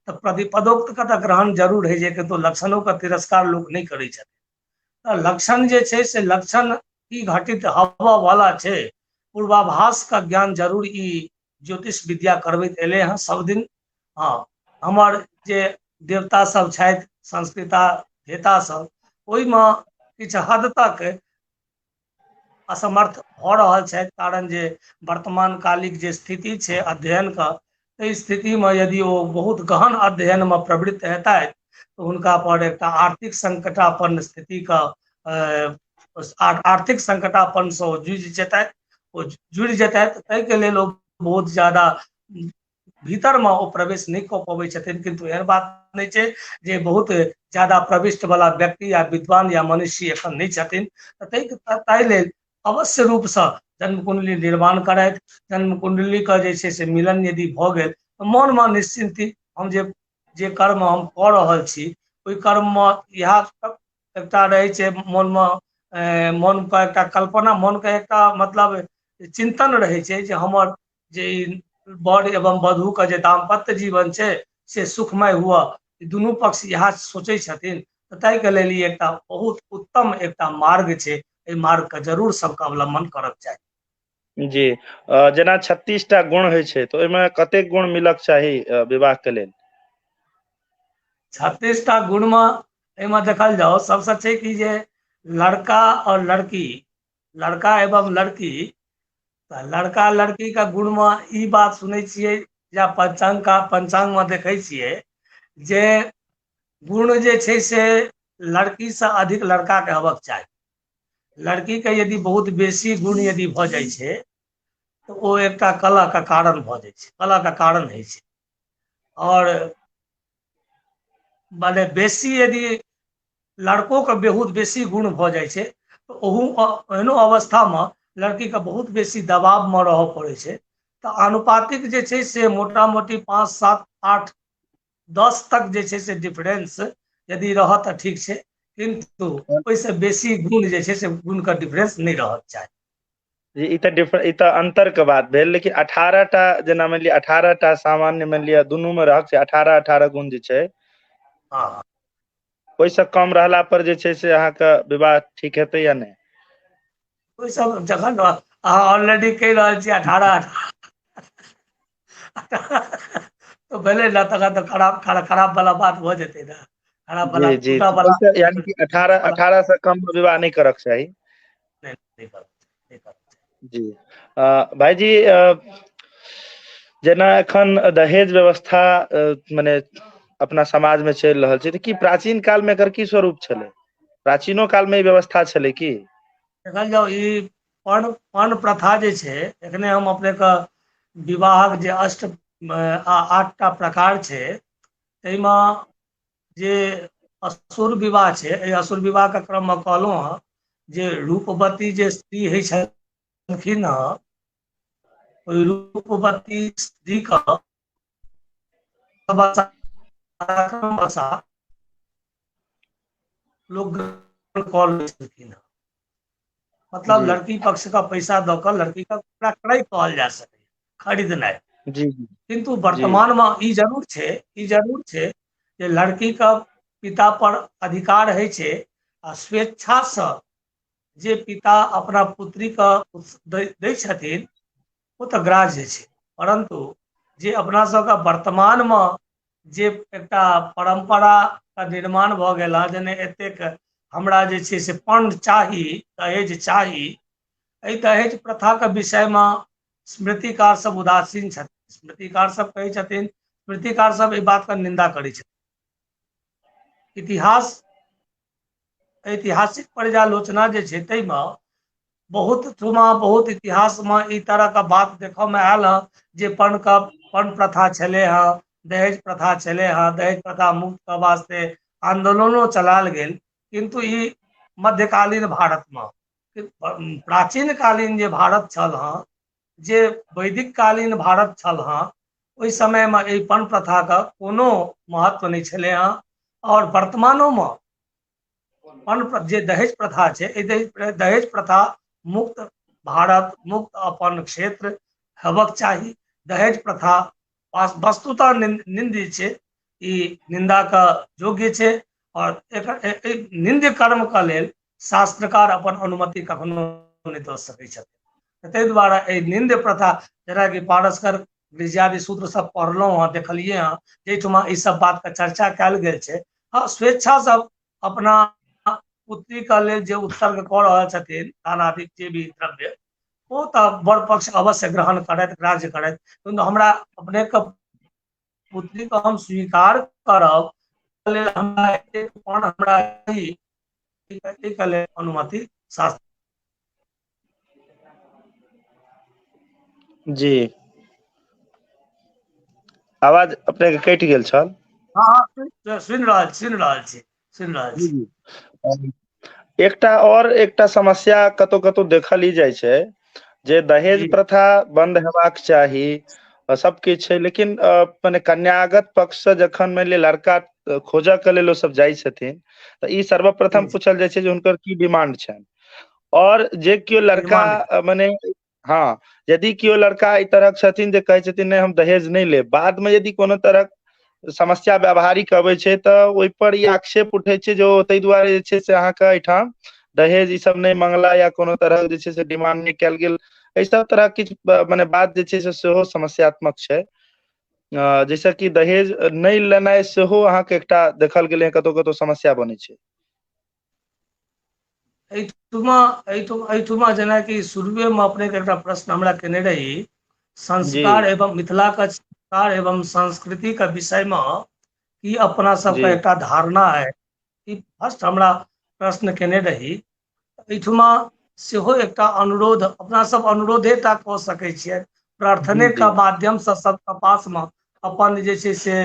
तऽ प्रतिपदोक्त का तऽ ग्रहण जरूर होइ छै, किन्तु लक्षणों का तिरस्कार लोक नहि करै छथिन। तऽ लक्षण जे छै से लक्षण की घटित हवा वाला छै, पूर्वाभास का ज्ञान जरूर ई ज्योतिष विद्या करबैत एलै हँ सब दिन। हँ, हमर जे देवता सब छथि, संस्कृता देवता सब, ओहिमे किछु हद तक असमर्थ भऽ रहल छथि, कारण जे वर्तमान कालिक जे स्थिति छै अध्ययन के, ताहि स्थितिमे यदि ओ बहुत गहन अध्ययनमे प्रवृत्त हेतथि तऽ हुनका पर एकटा आर्थिक संकटापन्न स्थितिके, आर्थिक संकटापन्नसँ ओ जुझि जेतथि, ओ जुड़ि जेतथि। ताहिके लेल ओ बहुत ज्यादा भीतरमे ओ प्रवेश नहि कऽ पबै छथिन। किन्तु एहन बात नहि छै जे बहुत ज्यादा प्रविष्ट वाला व्यक्ति या विद्वान या मनुष्य एखन नहि छथिन। तऽ ताहि लेल अवश्य रूपसँ जन्म कुंडली निर्माण करथि। जन्म कुंडलीके जे छै से मिलन यदि भऽ गेल तऽ मोनमे निश्चिन्ति, हम जे जे कर्म हम कऽ रहल छी ओहि कर्ममे इएह एकटा रहै छै मोनमे, मोनके एकटा कल्पना, मोनके एकटा मतलब चिन्तन रहै छै जे हमर जे ई वर एवं वधूके जे दाम्पत्य जीवन छै से सुखमय हुअ, दुनू पक्ष इएह सोचै छथिन। तऽ ताहिके लेल ई एकटा बहुत उत्तम एकटा मार्ग छै। एहि मार्गके जरूर सबके अवलंबन करक चाही। जी, जेना 36 टा गुण होइ छै तऽ ओहिमे कतेक गुण मिलक चाही विवाह के लेल? 36 टा गुणमे एहिमे देखल जाउ, सबसँ छै कि जे लड़का और लड़की, लड़का एवं लड़की, तऽ लड़का लड़की के गुणमे ई बात सुनै छियै या पंचांग का पंचांगमे देखै छियै जे गुण जे छै से लड़कीसँ अधिक लड़काके हेबाक चाही। लड़कीके यदि बहुत बेसी गुण यदि भऽ जाइ छै तऽ ओ एकटा कलहके कारण भऽ जाइ छै, कलहके कारण होइ छै। आओर माने बेसी यदि लड़कोके बहुत बेसी गुण भऽ जाइ छै तऽ ओहू एहनो अवस्थामे लड़कीके बहुत बेसी दबावमे रहऽ पड़ै छै। तऽ आनुपातिक जे छै से मोटा मोटी 5, 7, 8, 10 तक जे छै से डिफरेंस यदि रहत तऽ ठीक छै, किन्तु ओहिसँ बेसी गुण जे छै से गुणके डिफरेंस नहि रहक चाही। जी, ई तऽ ई तऽ अंतर के बात भेल, लेकिन 18 टा जेना मानि लिअ 18 टा सामान्य मानि लिअ दुनू मे रहक छै, 18 18 गुण जे छै, हँ, ओहिसँ कम रहला पर जे छै से अहाँके विवाह ठीक हेतै या नहि? ओहि सब जखन अहाँ ऑलरेडी कहि रहल छी 18 तऽ भेलै ने, तखन तऽ खराब खराब वाला बात भऽ जेतै ने, खराब वाला जी जी, यानी कि 18 18 से कम विवाह नहि करक चाही। नहि, नहि करक। जी भाईजी, जेना एखन दहेज व्यवस्था मने अपना समाज में चलि रहल छै, तऽ की प्राचीन काल में एकर की स्वरूप छलै? प्राचीनो काल में ई व्यवस्था छलै की? देखल जाउ, ई पर्ण पर्ण प्रथा जे छै, एखने हम अपनेके विवाहक जे 8 टा प्रकार छै, ताहिमे जे असुर विवाह छै, एहि असुर विवाहके क्रममे कहलहुँ हँ जे रूपवती जे स्त्री होइ छलखिन हँ, ओहि रूपवती स्त्रीके लोक कऽ लै छलखिन हँ, मतलब लड़की पक्ष का पैसा दऽ कऽ लड़की का क्रय कहल जा सकैए, खरीदनाइ। जी किन्तु वर्तमानमे ई जरूर छै, ई जरूर छै जे लड़कीके पिता पर अधिकार होइ छै आ स्वेच्छासँ जे पिता अपना पुत्रीके दै छथिन ओ तऽ ग्राह्य छै। परन्तु जे अपना सबके वर्तमानमे जे एकटा परम्परा निर्माण भऽ गेल हँ, जे नहि एतेक हमरा जे छै से पण्ड चाही, दहेज चाही, एहि दहेज प्रथाके विषयमे स्मृतिकार सब उदासीन छथिन। स्मृतिकार सब कहै छथिन, स्मृतिकार सब एहि बातके निंदा करै छथिन। इतिहास, ऐतिहासिक पर्यालोचना जे छै ताहिमे बहुत ठुमा बहुत इतिहासमे ई तरहके बात देखयमे आयल हँ जे पर्णके पर्ण प्रथा छलै हँ, दहेज प्रथा छलै हँ, दहेज प्रथा मुक्तके वास्ते आन्दोलनो चलायल गेल, किन्तु ई मध्यकालीन भारतमे। प्राचीन कालीन जे भारत छल हँ, जे वैदिक कालीन भारत छल हँ, ओहि समयमे एहि पर्ण प्रथाके कोनो महत्व नहि छलै हँ। आओर वर्तमानोमे पर्ण जे दहेज प्रथा छै, एहि दहेज प्रथा मुक्त भारत, मुक्त अपन क्षेत्र हेबाक चाही। दहेज प्रथा वस्तुतः निंद्य छै, ई निन्दाके योग्य छै आओर एकर निंद्य कर्मके लेल शास्त्रकार अपन अनुमति कखनो नहि दऽ सकैत छथिन। ताहि दुआरे एहि निंद प्रथा, जेनाकि पारस्कर गृहजादि सूत्र सब पढ़लहुँ हँ, देखलियै हँ, जाहिठुमा ई सब बात के चर्चा कयल गेल छै। हँ, स्वेच्छा सब अपना पुत्री के लेल जे उत्सर्ग कऽ रहल छथिन दानादिक जे भी द्रव्य, ओ तऽ वर पक्ष अवश्य ग्रहण करथि, ग्राह्य करथि, किन्तु हमरा अपने के पुत्री के हम स्वीकार करब लेल हमरा एतेक पण हमरा एहि लेल अनुमति शास्त्र। जी, आवाज अपने के कटि गेल छल। हँ हँ, सुनि रहल सुनि रहल छी सुनि रहल छी। एकटा और एकटा समस्या कतौ कतौ देखल ही जाइ छै जे दहेज प्रथा बंद हेबाक चाही, सब किछु छै, लेकिन मने कन्यागत पक्ष से जखन मानि लिअ लड़का खोजऽ के लेल ओ सब जाइ छथिन तऽ ई सर्वप्रथम पूछल जाइ छै जे हुनकर की डिमांड छनि। और जे केओ लड़का मने हँ, यदि केओ लड़का एहि तरहक छथिन जे कहै छथिन नहि हम दहेज नहि लेब, बादमे यदि कोनो तरहक समस्या व्यावहारिक अबै छै तऽ ओहिपर ई आक्षेप उठै छै जे ओ ताहि दुआरे जे छै से अहाँके एहिठाम दहेज ई सब नहि मंगला या कोनो तरहक जे छै से डिमांड नहि कयल गेल। एहि सब तरहक किछु मने बात जे छै से सेहो समस्यात्मक छै, जाहिसँ कि दहेज नहि लेनाइ सेहो अहाँके एकटा देखल गेलै कतौ कतौ समस्या बनै छै। एहिठुमा एहिठुमा जेनाकि शुरुएमे अपनेके एकटा प्रश्न हमरा केने रही, संस्कार एवं मिथिला के संस्कार एवं संस्कृति के विषय में की अपना सबके एकटा धारणा है, ई फर्स्ट हमरा प्रश्न केने रही। एहिठुमा सेहो एकटा अनुरोध, अपना सब अनुरोधे टा कऽ सकै छियै, प्रार्थने के माध्यम से सबके पास में अपन जे छै से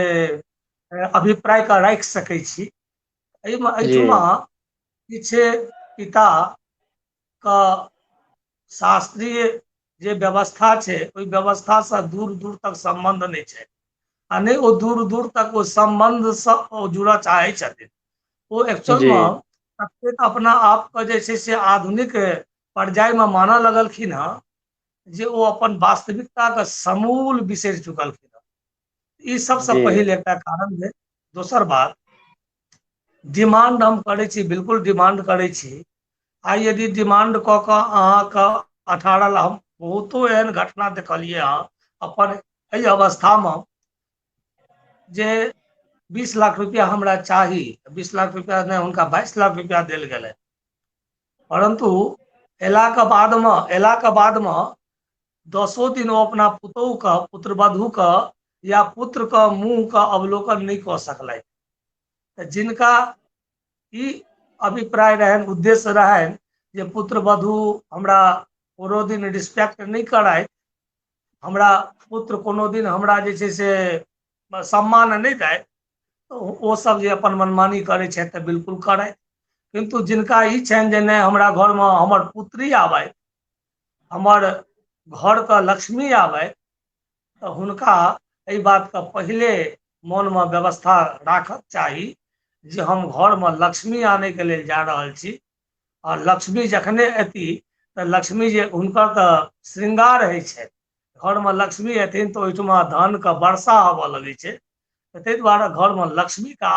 अभिप्राय के राखि सकै छी। एहिमे एहिठुमा किछु पिता के शास्त्रीय जे व्यवस्था छै ओहि व्यवस्थासँ दूर दूर तक सम्बन्ध नहि छै, आ नहि ओ दूर दूर तक ओ सम्बन्धसँ ओ जुड़ऽ चाहै छथिन। ओ एक्चुअलमे ततेक अपना आपके जे छै से आधुनिक पर्यायमे मानऽ लगलखिन हँ जे ओ अपन वास्तविकताके समूल बिसरि चुकलखिन हँ। ई सबसँ पहिल एकटा कारण भेल। दोसर बात, डिमांड हम करै छी, बिल्कुल डिमांड करै छी। आइ यदि डिमांड कऽ कऽ अहाँके 18 लाख, हम बहुतो एहन घटना देखलियै हँ अपन एहि अवस्थामे जे 20 लाख रुपया हमरा चाही, 20 लाख रुपया नहि, हुनका 22 लाख रुपया देल गेलै, परंतु एलाके बादमे 10 दिन ओ अपना पुतोहु के, पुत्रवधू के या पुत्र के मुँह के अवलोकन नहि कऽ सकलथि। तऽ जिनका ई अभिप्राय रहनि, उद्देश्य रहनि जे पुत्रवधू हमरा कोनो दिन रिस्पेक्ट नहि करथि, हमरा पुत्र कोनो दिन हमरा जे छै से सम्मान नहि दै, तऽ ओ सब जे अपन मनमानी करै छथि तऽ बिल्कुल करथि। किन्तु जिनका ई छनि जे नहि हमरा घरमे हमर पुत्री आबथि, हमर घरके लक्ष्मी आबथि, तऽ हुनका एहि बातके पहिले मोनमे व्यवस्था राखक चाही जे हम घरमे लक्ष्मी आनैके लेल जा रहल छी, आ लक्ष्मी जखने एती तऽ लक्ष्मी जे हुनकर तऽ श्रृंगार होइ छै, घरमे लक्ष्मी एथिन तऽ ओहिठुमा धनके वर्षा होबऽ लगै छै। ताहि दुआरे घरमे लक्ष्मीके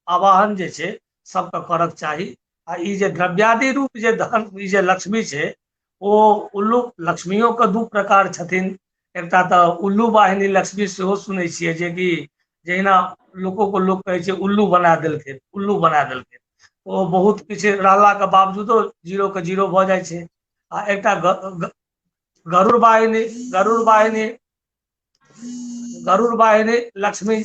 आवाहन जे छै सबके करक चाही। आ ई जे द्रव्यादि रूप जे धन, ई जे लक्ष्मी छै, ओ उल्लू लक्ष्मियों के दू प्रकार छथिन। एकटा तऽ उल्लू वाहिनी लक्ष्मी सेहो सुनै छियै, जेकि जहिना लोको को लोक कहै छै उल्लू बना देलखिन, उल्लू बना देलखिन, ओ बहुत किछु रहलाके बावजूदो जीरो के जीरो भऽ जाइ छै। आ एकटा गरुड़ वाहिनी, गरुड़ वाहिनी, गरुड़ वाहिनी लक्ष्मी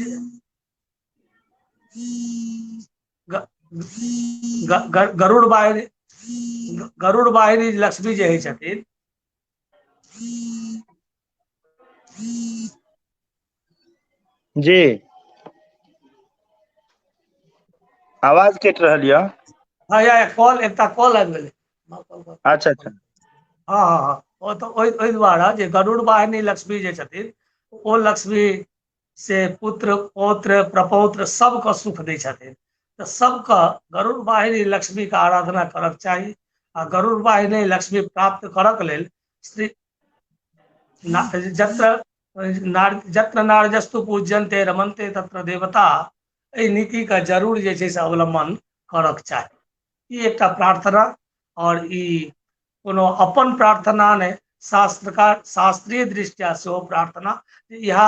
गरुड़ वाहिनी, गरुड़ वाहिनी लक्ष्मी जे होइ छथिन। जी, आवाज कटि रहल यऽ। हँ, या कॉल, एकटा कॉल आबि गेलै। अच्छा अच्छा। हँ हँ हँ, ओ तऽ ओहि दुआरे जे गरुड़ वाहिनी लक्ष्मी जे छथिन, ओ लक्ष्मी से पुत्र पौत्र प्रपौत्र सबके सुख दै छथिन। तऽ सबके गरुड़ वाहिनी लक्ष्मी के आराधना करक चाही। आ गरुड़ वाहिनी लक्ष्मी प्राप्त करक लेल श्री जत्र जत्र नारजस्तु पूज्यन्ते रमन्ते तत्र देवता, एहि नीति के जरूर जे छै से अवलंबन करक चाही। ई एकटा प्रार्थना, आओर ई कोनो अपन प्रार्थना नहि, शास्त्रकार शास्त्रीय दृष्टिया सेहो प्रार्थना, इएह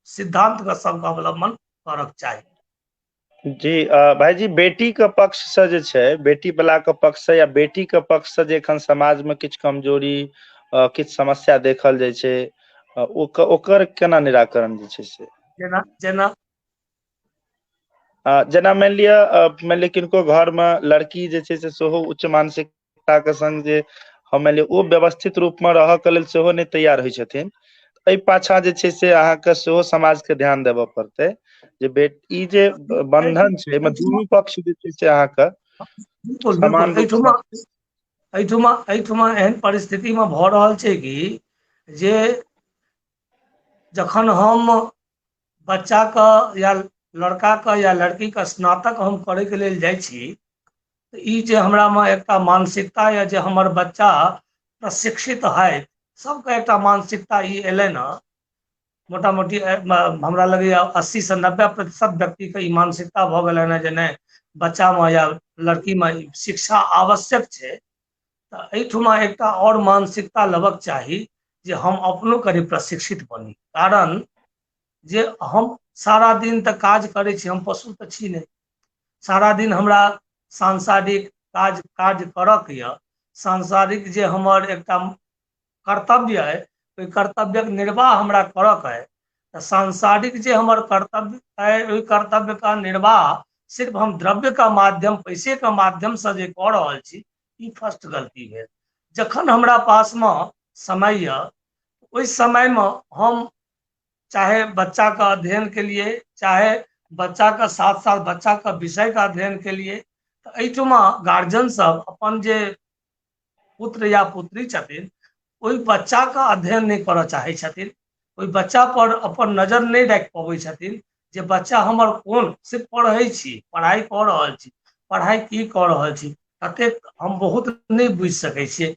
सिद्धांतके सबके अवलंबन करक चाही। जी भाईजी, बेटी के पक्ष से जे छै, बेटी वाला के पक्ष से या बेटी के पक्ष से जे एखन समाज में किछु कमजोरी, किछु समस्या देखल जाइ छै, ओकर केना निराकरण जे छै से? जेना जेना जेना मानि लिअ, मानि लिअ किनको घर मे लड़की जे छै से सेहो उच्च मानसिकता के संग जे हम मानि लिअ ओ व्यवस्थित रूप मे रहऽ के लेल सेहो नहि तैयार होइ छथिन, एहि पाछा जे छै से अहाँके सेहो समाज के ध्यान देबऽ पड़तै जे ई जे बंधन छै एहिमे दुनू पक्ष जे छै से अहाँके बिल्कुल बिल्कुल। एहिठुमा एहिठुमा एहिठुमा एहन परिस्थिति मे भऽ रहल छै कि जे जखन हम बच्चाके या लड़काके या लड़कीके स्नातक हम करैके लेल जाइ छी, तऽ ई जे हमरामे एकटा मानसिकता यऽ जे हमर बच्चा प्रशिक्षित होयत, सबके एकटा मानसिकता ई एलै ने, मोटा मोटी हमरा लगैए 80 से 90% व्यक्तिके ई मानसिकता भऽ गेलै हँ जे नहि, बच्चामे या लड़कीमे शिक्षा आवश्यक छै। तऽ एहिठुमा एकटा आओर मानसिकता लेबक चाही जे हम अपनो कनि प्रशिक्षित बनी, कारण जे हम सारा दिन तऽ काज करै छी, हम पशु तऽ छी नहि। सारा दिन हमरा सांसारिक काज काज करऽके यऽ, सांसारिक जे हमर एकटा कर्तव्य अइ, ओहि कर्तव्यक निर्वाह हमरा करऽके अइ। तऽ सांसारिक जे हमर कर्तव्य अइ, ओहि कर्तव्यके निर्वाह सिर्फ हम द्रव्यके माध्यम, पैसेके माध्यमसँ जे कऽ रहल छी, ई फर्स्ट गलती भेल। जखन हमरा पासमे समय यऽ, ओहि समयमे हम चाहे बच्चाके अध्ययन के लिए, चाहे बच्चाके साथ साथ बच्चाके विषयके अध्ययन के लिए, तऽ एहिठुमा गार्जियन सब अपन जे पुत्र या पुत्री छथिन, ओहि बच्चाके अध्ययन नहि करऽ चाहै छथिन, ओहि बच्चा पर अपन नजर नहि राखि पबै छथिन जे बच्चा हमर कोन, सिर्फ पढ़ै छी, पढ़ाइ कऽ रहल छी, पढ़ाइ की कऽ रहल छी, ततेक हम बहुत नहि बुझि सकै छियै।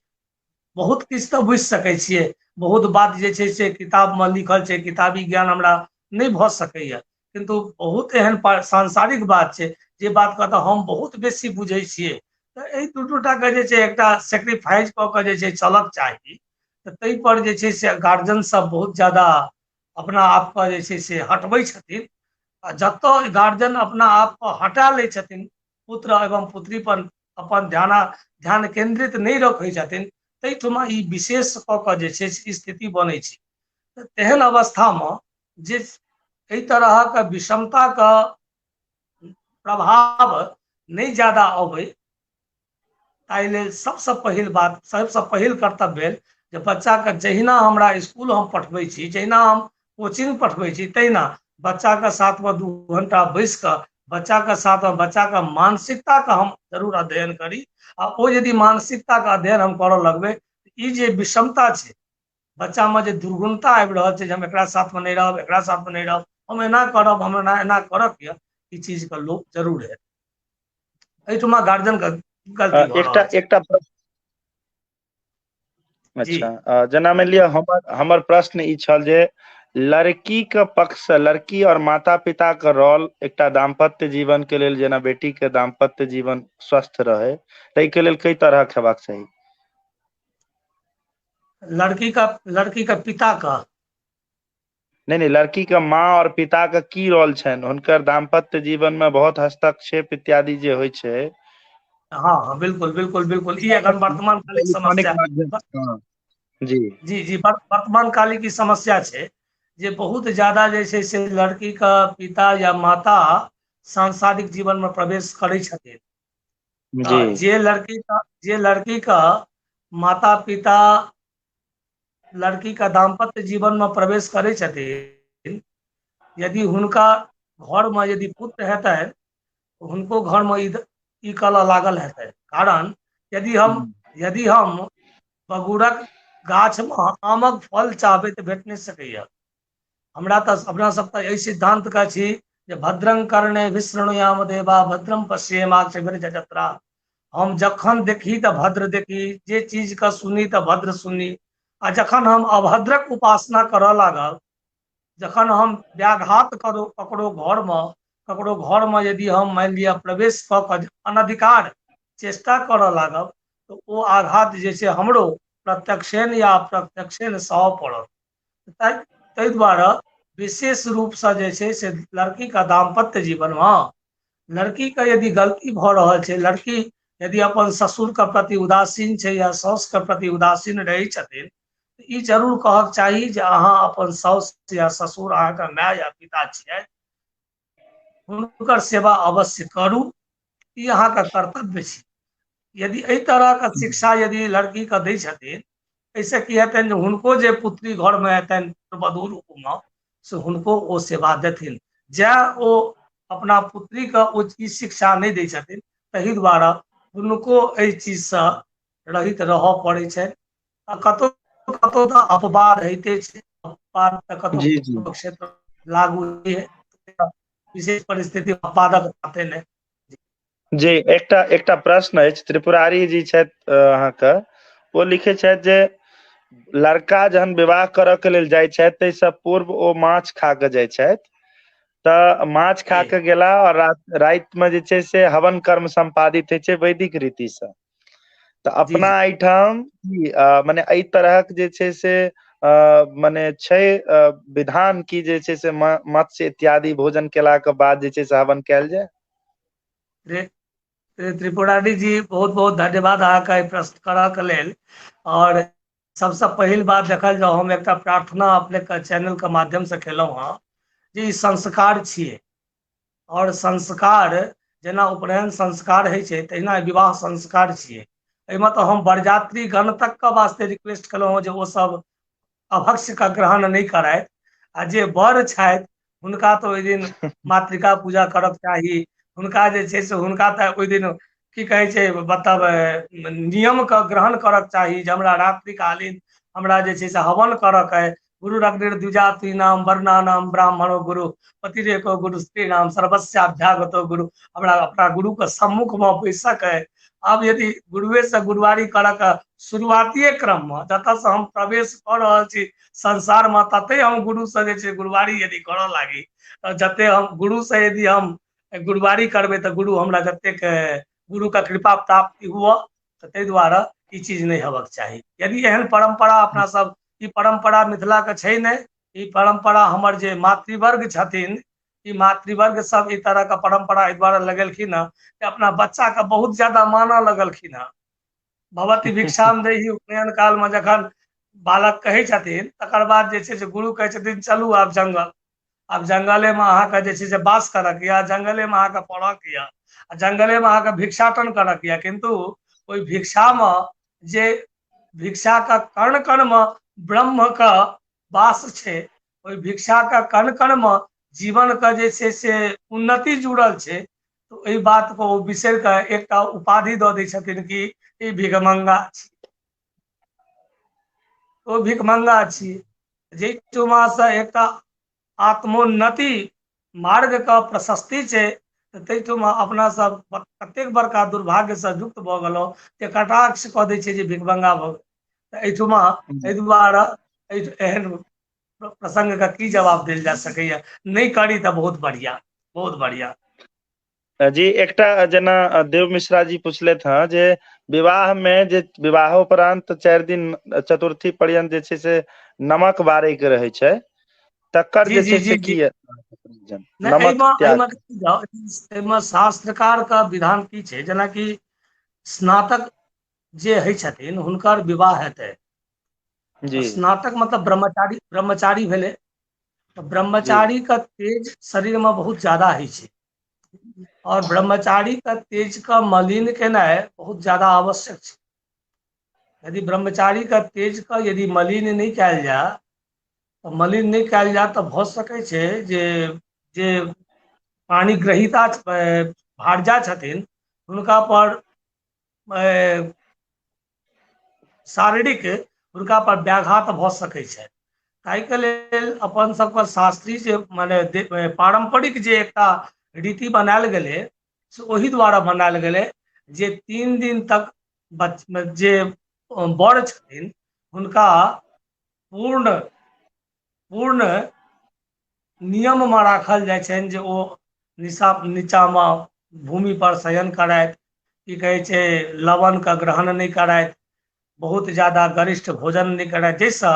बहुत किछु तऽ बुझि सकै छियै, बहुत बात जे छै से किताबमे लिखल छै, किताबी ज्ञान हमरा नहि भऽ सकैया, किन्तु बहुत एहन सांसारिक बात छै जे बातके तऽ हम बहुत बेसी बुझै छियै। तऽ एहि दू दूटाके जे छै एकटा सेक्रीफाइस कऽ कऽ जे छै चलक चाही। तऽ ताहिपर जे छै से गार्जियन सब बहुत ज्यादा अपना आपके जे छै से हटबै छथिन, आ जतऽ गार्जियन अपना आपके हटा लै छथिन, पुत्र एवं पुत्री पर अपन ध्यान ध्यान केन्द्रित नहि रखै छथिन, ताहिठुमा ई विशेष कऽ कऽ जे छै स्थिति बनै छै। तऽ तेहन अवस्थामे जे एहि तरहक विषमताके प्रभाव नहि ज्यादा अबै, ताहि लेल सबसँ पहिल बात, सबसँ पहिल कर्तव्य भेल जे बच्चाके जहिना हमरा इसकुल हम पठबै छी, जहिना हम कोचिंग पठबै छी, तहिना बच्चाके साथमे 2 घंटा बैस कऽ बच्चाके साथमे बच्चाके मानसिकताके हम जरूर अध्ययन करी। आ ओ यदि मानसिकताके अध्ययन हम करऽ लगबै, ई जे विषमता छै बच्चामे, जे दुर्गुणता आबि रहल छै जे हम एकरा साथमे नहि रहब, एकरा साथमे नहि रहब, हम एना करब, हम एना एना करक यऽ, ई चीजके लोप जरूर हेतै। एहिठुमा गार्जियनके गलती भऽ एकटा रहल छै। एकटा अच्छा, जेना मानि लिअ हमर हमर प्रश्न ई छल जे लड़की के पक्ष से लड़की और माता पिता के रोल एकटा दाम्पत्य जीवन के लेल, जेना बेटी के दाम्पत्य जीवन स्वस्थ रहे, ताहि के लेल कई तरहक हेबाक चाही? लड़की का पिता का? नहि नहि, लड़की के माँ और पिता के की रोल छनि हुनकर दाम्पत्य जीवन में? बहुत हस्तक्षेप इत्यादि जे होइ छै। हँ हँ, बिल्कुल बिल्कुल बिल्कुल। ई एखन वर्तमान कालिक समस्या जी। जी, वर्तमान कालिक ई समस्या छै जे बहुत ज्यादा जे छै से लड़की के पिता या माता सांसारिक जीवन मे प्रवेश करै छथिन। जे लड़की का माता पिता लड़की का दाम्पत्य जीवन मे प्रवेश करै छथिन, यदि हुनका घरमे यदि पुत्र हेतनि, हुनको घरमे ई ई कलह लागल हेतै। कारण यदि हम बगुरक गाछमे आमक फल चाहबै तऽ भेट नहि सकैया। हमरा तऽ अपना सब तऽ एहि सिद्धांत के छी जे भद्रं कर्णे शृणुयाम देवा, भद्रम पश्येमाक्षभिर्यजत्रा। हम जखन देखी तऽ भद्र देखी, जे चीजके सुनी तऽ भद्र सुनी। आ जखन हम अभद्रक उपासना करऽ लागब, जखन हम व्याघात करो ककरो घरमे यदि हम मानि लिअ प्रवेश कऽ कऽ अनधिकार चेष्टा करऽ लागब तऽ ओ आघात जे छै हमरो प्रत्यक्षेन या अप्रत्यक्षेन सहऽ पड़त। ताहि दुआरे विशेष रूपसँ जे छै से लड़कीके दाम्पत्य जीवनमे लड़कीके यदि गलती भऽ रहल छै, लड़की यदि अपन ससुरके प्रति उदासीन छै या साउसके प्रति उदासीन रहै छथिन, ई जरूर कहक चाही जे अहाँ अपन साउस या ससुर अहाँके माय या पिता छियै, हुनकर सेवा अवश्य करू, ई अहाँके कर्तव्य छी। यदि एहि तरहके शिक्षा यदि लड़कीके दै छथिन, एहिसँ की हेतनि जे हुनको जे पुत्री घरमे हेतनि वधू रूपमे, से हुनको ओ सेवा देथिन। जँ ओ अपना पुत्रीके ओ ई शिक्षा नहि दै छथिन, ताहि दुआरे हुनको एहि चीजसँ रहित रहऽ पड़ै छनि। आ कतहु कतहु तऽ अपवाद होइते छै, अपवाद तऽ कतहु क्षेत्र लागू विशेष परिस्थिति अपवादक बाते नहि। जी, एकटा एकटा प्रश्न अछि, त्रिपुरारी जी छथि अहाँके, ओ लिखै छथि जे लड़का जहन विवाह करऽ के लेल जाइ छथि ताहिसँ पूर्व ओ माछ खा कऽ जाइ छथि, तऽ माछ खा कऽ गेला और रातिमे जे छै से हवन कर्म सम्पादित होइ छै वैदिक रीतिसँ। तऽ अपना एहिठाम मने एहि तरहक जे छै से मने छै विधान की जे छै से मत्स्य इत्यादि भोजन केलाके बाद जे छै से हवन कयल जाय? त्रिपुरारी जी, बहुत बहुत धन्यवाद अहाँके प्रश्न करऽ के लेल। और सबसँ पहिल बात देखल जाउ, हम एकटा प्रार्थना अपनेके चैनलके माध्यमसँ केलहुँ हँ जे ई संस्कार छियै, और संस्कार जेना उपनयन संस्कार होइ छै तहिना विवाह संस्कार छियै। एहिमे तऽ हम बरयात्री गण तकके वास्ते रिक्वेस्ट केलहुँ हँ जे ओ सब अभक्ष्यके ग्रहण नहि करथि, आ जे वर छथि हुनका तऽ ओहि दिन मातृका पूजा करक चाही, हुनका जे छै से हुनका तऽ ओहि दिन की कहै छै मतलब नियमके ग्रहण करक चाही जे हमरा रात्रिकालीन हमरा जे छै से हवन करक अइ। गुरु रग्निर्द्विजाति नाम वर्णानाम ब्राह्मणो गुरु पतिरेको गुरु स्त्री नाम सर्वस्याभ्यागतो गुरु, हमरा अपना गुरुके सम्मुखमे बैसक अइ। आब यदि गुरुएसँ गुरुवारी करक शुरुआतिए क्रममे जतऽसँ हम प्रवेश कऽ रहल छी संसारमे, तते हम गुरुसँ जे छै गुरुवारी यदि करऽ लागी, तऽ जते हम गुरुसँ यदि हम गुरुवारी करबै तऽ गुरु हमरा जतेक गुरुके कृपा प्राप्ति हुअ, तऽ ताहि दुआरे ई चीज नहि हेबाक चाही। यदि एहन परम्परा अपना सब, ई परम्परा मिथिलाके छै नहि, ई परम्परा हमर जे मातृवर्ग छथिन, ई मातृवर्ग सब ई तरहके परम्परा एहि दुआरे लगेलखिन हँ कि अपना बच्चाके बहुत ज्यादा मानऽ लगलखिन हँ। भगवती भिक्षाम देही उपनयन कालमे जखन बालक कहै छथिन, तकर बाद जे छै से गुरु कहै छथिन चलू आब जंगल, आब जंगलेमे अहाँके जे छै से वास करक यऽ, जंगलेमे अहाँके पढ़क यऽ, आ जंगलेमे अहाँके भिक्षाटन करक यऽ। किन्तु ओहि भिक्षामे जे भिक्षाके कण कणमे ब्रह्मके वास छै, ओहि भिक्षाके कण कणमे जीवनके जे छै से उन्नति जुड़ल छै, तऽ ओहि बातके ओ बिसरि कऽ एकटा उपाधि दऽ दै छथिन कि ई भिखमंगा छी, ओ भिखमंगा छी। जाहिठुमासँ एकटा आत्मोन्नति मार्गके प्रशस्ति छै, तऽ ताहिठुमा अपना सब कतेक बड़का दुर्भाग्यसँ युक्त भऽ गेलहुँ जे कटाक्ष कऽ दै छै जे भिखमंगा भऽ गेल। तऽ एहिठुमा एहि दुआरे एहन प्रसंगके की जवाब देल जा सकैए? नहि करी तऽ बहुत बढ़िआँ, बहुत बढ़िआँ। जी, एकटा जेना देव मिश्रा जी पुछलथि हँ जे विवाह मे जे विवाहोपरांत 4 दिन चतुर्थी पर्यंत जे छै से नमक बारै के रहै छै, तकर जे छै से की नमक? एहिमे शास्त्रकार के विधान की छै, जेनाकि स्नातक जे होइ छथिन हुनकर विवाह हेतै जी। स्नातक मतलब ब्रह्मचारी, ब्रह्मचारी भेलै तऽ ब्रह्मचारी के तेज शरीर में बहुत ज्यादा होइ छै, और ब्रह्मचारी के तेज के मलिन केनाइ बहुत ज्यादा आवश्यक छै। यदि ब्रह्मचारी के तेज के यदि मलिन नहि कयल जाय, तऽ मलिन नहि कयल जाय तऽ भऽ सकै छै जे जे पानि ग्रहीता भारजा छथिन हुनका पर शारीरिक हुनका पर व्याघात भऽ सकै छै। ताहिके लेल अपन सबके शास्त्री जे माने पारम्परिक जे एकटा रीति बनायल गेलै से ओहि द्वारा बनायल गेलै जे 3 दिन तक जे वर छथिन हुनका पूर्ण पूर्ण नियममे राखल जाइ छनि जे ओ नीचामे भूमि पर शयन करथि की कहै छै लवणके ग्रहण नहि करथि, बहुत ज्यादा गरिष्ठ भोजन नहि करथि, जाहिसँ।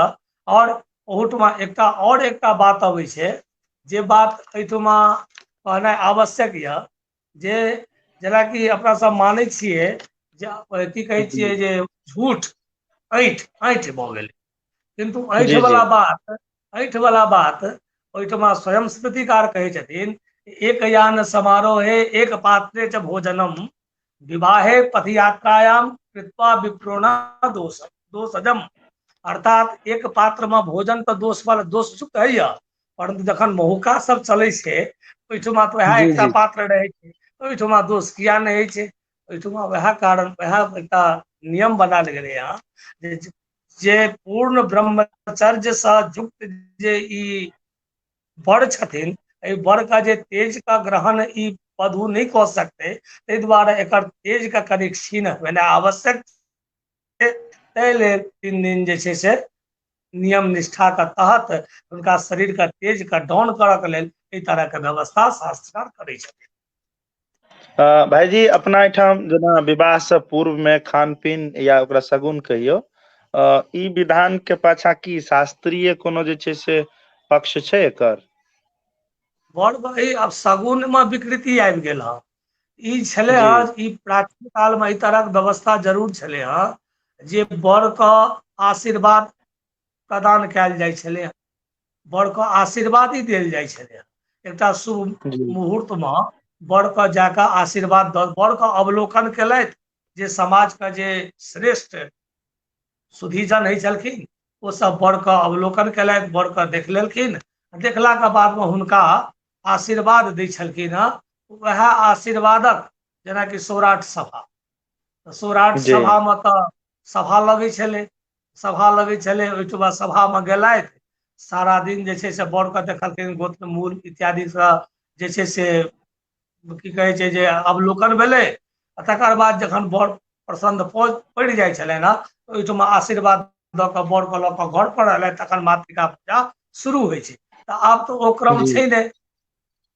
आओर ओहूठुमा एकटा आओर एकटा बात अबै छै, जे बात एहिठुमा कहनाइ आवश्यक यऽ, जे जेनाकि अपना सब मानै छियै जे की कहै जी छियै जे झूठ ऐठ ऐठ भऽ गेलै, किन्तु ऐठ जी जी वला बात, ऐठ वला बात ओहिठुमा स्वयं स्मृतिकार कहै छथिन, एक यान समारोहे एक पात्रे च भोजनम विवाहे पथयात्रायाम कृत्वा विप्रोणा दोष दोषजम। अर्थात एक पात्र मे भोजन तऽ दोष वाला दोषयुक्त होइया, परन्तु जखन महुका सब चलै छै ओहिठुमा तऽ वएह जी एकटा जी पात्र रहै छै, ओहिठुमा दोष किया नहि होइ छै? ओहिठुमा वएह कारण, वएह एकटा नियम बनायल गेलै हँ जे जे पूर्ण ब्रह्मचर्यसँ युक्त जे ई वर छथिन, एहि वरके जे तेजके ग्रहण ई वधू नहि कऽ सकतै, ताहि दुआरे एकर तेजके कनि क्षीण भेनाइ आवश्यक छै। ताहि लेल 3 दिन जे छै से नियम निष्ठाके तहत हुनका शरीरके तेजके डाउन करऽ के लेल एहि तरहके व्यवस्था शास्त्रकार करै छथिन। भाईजी, अपना एहिठाम जेना विवाह से पूर्व मे खान पीन या ओकरा शगुन कहियौ, ई विधान के पाछा की शास्त्रीय कोनो जे छै से पक्ष छै एकर? बड़ भाई, आब शगुन मे विकृति आबि गेल हँ। ई छलै जी हँ, ई प्राचीन कालमे एहि तरहक व्यवस्था जरूर छलै हँ जे वरके आशीर्वाद प्रदान कयल जाइ छलै हँ, वरके आशीर्वाद ही देल जाइ छलै हँ। एकटा शुभ जी मुहूर्तमे वरके जाकऽ आशीर्वाद दऽ वरके अवलोकन केलथि, जे समाजके जे श्रेष्ठ सुधीजन होइ छलखिन ओसभ वरके अवलोकन केलथि, वरके देख लेलखिन, देखलाके बादमे हुनका आशीर्वाद दै छलखिन हँ। उएह आशीर्वादक जेनाकि सौराठ सभा, तऽ सौराठ जी सभामे तऽ सभा लगै छलै, सभा लगै छलै, ओहिठुमा सभामे गेलथि, सारा दिन जे छै से वरके देखलखिन, गोत्र मूल इत्यादिसँ जे छै से की कहै छै जे अवलोकन भेलै, आ तकर बाद जखन वर प्रसन्न पड़ि जाइ छलनि हँ, ओहिठुमा आशीर्वाद दऽ कऽ वरके लऽ कऽ घर पर एलथि, तखन मातृका पूजा शुरू होइ छै। तऽ आब तऽ ओ क्रम जी छै नहि,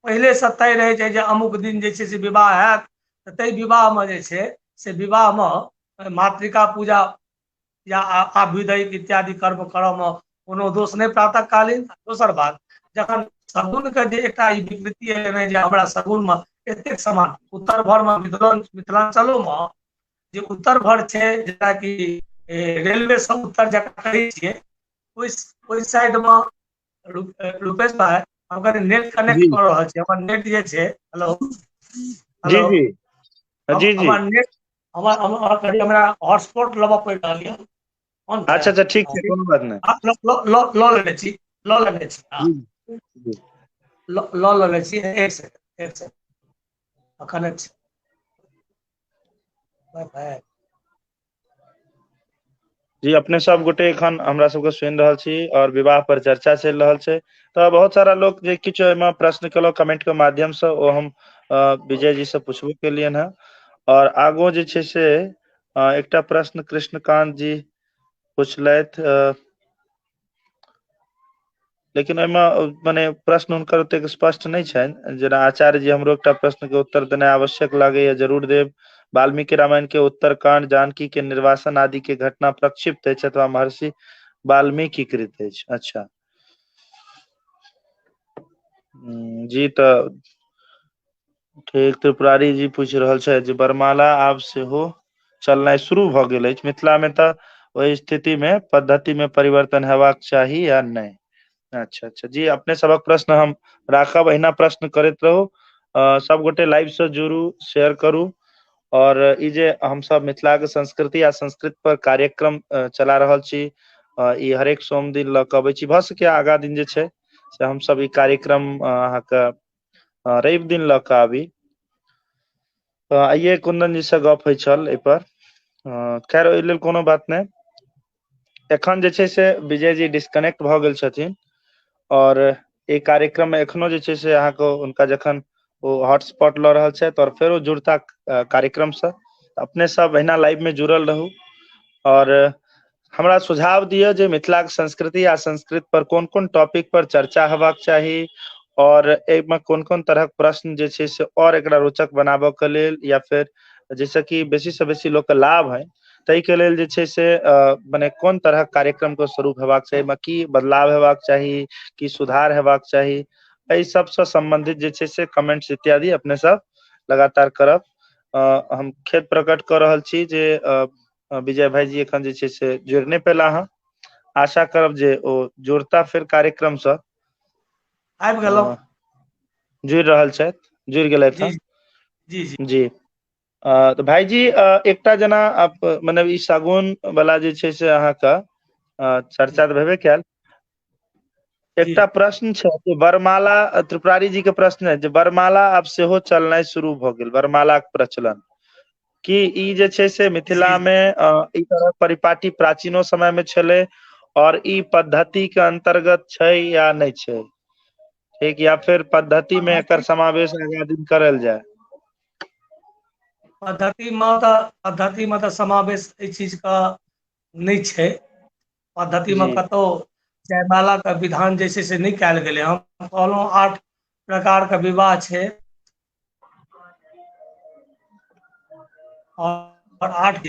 पहिलेसँ तय रहै छै जे अमुक दिन जे छै से विवाह हैत, तऽ ताहि विवाहमे जे छै से विवाहमे मातृका पूजा या आभ्युदय इत्यादि कर्म करयमे कोनो दोष नहि प्रातः कालीन। दोसर बात, जखन शगुनके जे एकटा ई विकृति एलै जे हमरा शगुनमे एतेक सामान उत्तर भरमे मिथिलाञ्चलोमे जे उत्तर भर छै, जेनाकि रेलवे से उत्तर जकरा कहै छियै, ओहि ओहि साइडमे, रूपेश भाई, हम कनि नेट कनेक्ट जी कऽ रहल छी, हमर नेट जे छै, हेलो? जी हेलो? जी जी जी हमर नेट, हमर हमर कनि हमरा हॉटस्पॉट लेबऽ पड़ि रहल यऽ। ऑन छै। अच्छा अच्छा, ठीक छै, कोनो बात नहि। लऽ लेने छी, लऽ लेने छी, हँ। जी जी लऽ लेने छी। एक सेकंड, एक सेकंड, कनेक्ट छै वाईफाई। जी, अपने सब गोटे एखन हमरा सबके सुनि रहल छी और विवाह पर चर्चा चलि रहल छै। तऽ बहुत सारा लोक जे किछु एहिमे प्रश्न केलक कमेंट के माध्यम से, ओ हम विजय जी से पुछबो केलियनि हेँ। और आगो जे छै से एकटा प्रश्न कृष्णकान्त जी पुछलथि, लेकिन ओहिमे मने प्रश्न हुनकर ओतेक स्पष्ट नहि छनि। जेना आचार्य जी, हमरो एकटा प्रश्न के उत्तर देनाइ आवश्यक लागैया, जरूर देब। वाल्मीकि रामायण के उत्तरकांड, जानकी के निर्वासन आदि के घटना प्रक्षिप्त अछि अथवा महर्षि वाल्मीकि कृत अछि? अच्छा जी, तऽ ठीक। त्रिपुरारी जी पूछि रहल छथि जे बरमाला आब सेहो चलनाइ शुरू भऽ गेल अछि मिथिला मे, तऽ ओहि स्थिति मे पद्धति मे परिवर्तन हेबाक चाही या नहि? अच्छा अच्छा जी, अपने सबक प्रश्न हम राखब, अहिना प्रश्न करैत रहू। सबगोटे लाइव से जुड़ू, शेयर करू। और ई जे हमसब मिथिलाके संस्कृति आ संस्कृत पर कार्यक्रम चला रहल छी, ई हरेक सोम दिन लऽ कऽ अबै छी। भऽ सकैए आगा दिन जे छै से हमसब ई कार्यक्रम अहाँके रवि दिन लऽ कऽ आबी। तऽ आइये कुन्दन जी से गप होइ छल एहिपर। खैर, ओहि लेल कोनो बात नहि। एखन जे छै से विजय जी डिस्कनेक्ट भऽ गेल छथिन और ई कार्यक्रम मे एखनो जे छै से अहाँके हुनका जखन ओ हॉटस्पॉट लऽ रहल छथि और फेरो जुड़ता कार्यक्रमसँ। अपने सब अहिना लाइव मे जुड़ल रहू और हमरा सुझाव दिअ जे मिथिलाके संस्कृति आ संस्कृत पर कोन कोन टॉपिक पर चर्चा हेबाक चाही और एहिमे कोन कोन तरहक प्रश्न जे छै से और एकरा रोचक बनाबऽ के लेल या फेर जाहिसँ कि बेसी से बेसी लोकके लाभ होइ, ताहिके लेल जे छै से मने कोन तरहक कार्यक्रम के स्वरूप हेबाक चाही, एहिमे की बदलाव हेबाक चाही, की सुधार हेबाक चाही, एहि सबसँ सम्बन्धित जे छै से कमेंट्स इत्यादि अपने सब लगातार करब। हम खेद प्रकट कऽ रहल छी जे विजय भाईजी एखन जे छै से जुड़ि नहि पेला हँ। आशा करब जे ओ जुड़ता फेर कार्यक्रमसँ। आबि गेलहुँ। जुड़ि रहल छथि, जुड़ि गेलथि हँ। जी जी जी। तऽ भाईजी एकटा जेना मने ई शगुन वाला जे छै से अहाँके चर्चा तऽ भेबे कयल। एकटा प्रश्न छै जे वरमाला, त्रिपुरारी जी के प्रश्न है जे वरमाला आब सेहो चलनाइ शुरू भऽ गेल, वरमालाक प्रचलन की ई जे छै से मिथिला मे ई तरह परिपाटी प्राचीनो समय मे छलै और ई पद्धति के अन्तर्गत छै या नहि छै? ठीक, या फिर पद्धति मे एकर समावेश आगाँ दिन करल जाय? पद्धति मे तऽ समावेश एहि चीजके नहि छै। पद्धतिमे कतहु जयमालाके विधान जे छै से नहि कयल गेलै। हम कहलहुँ 8 प्रकारके विवाह छै और 8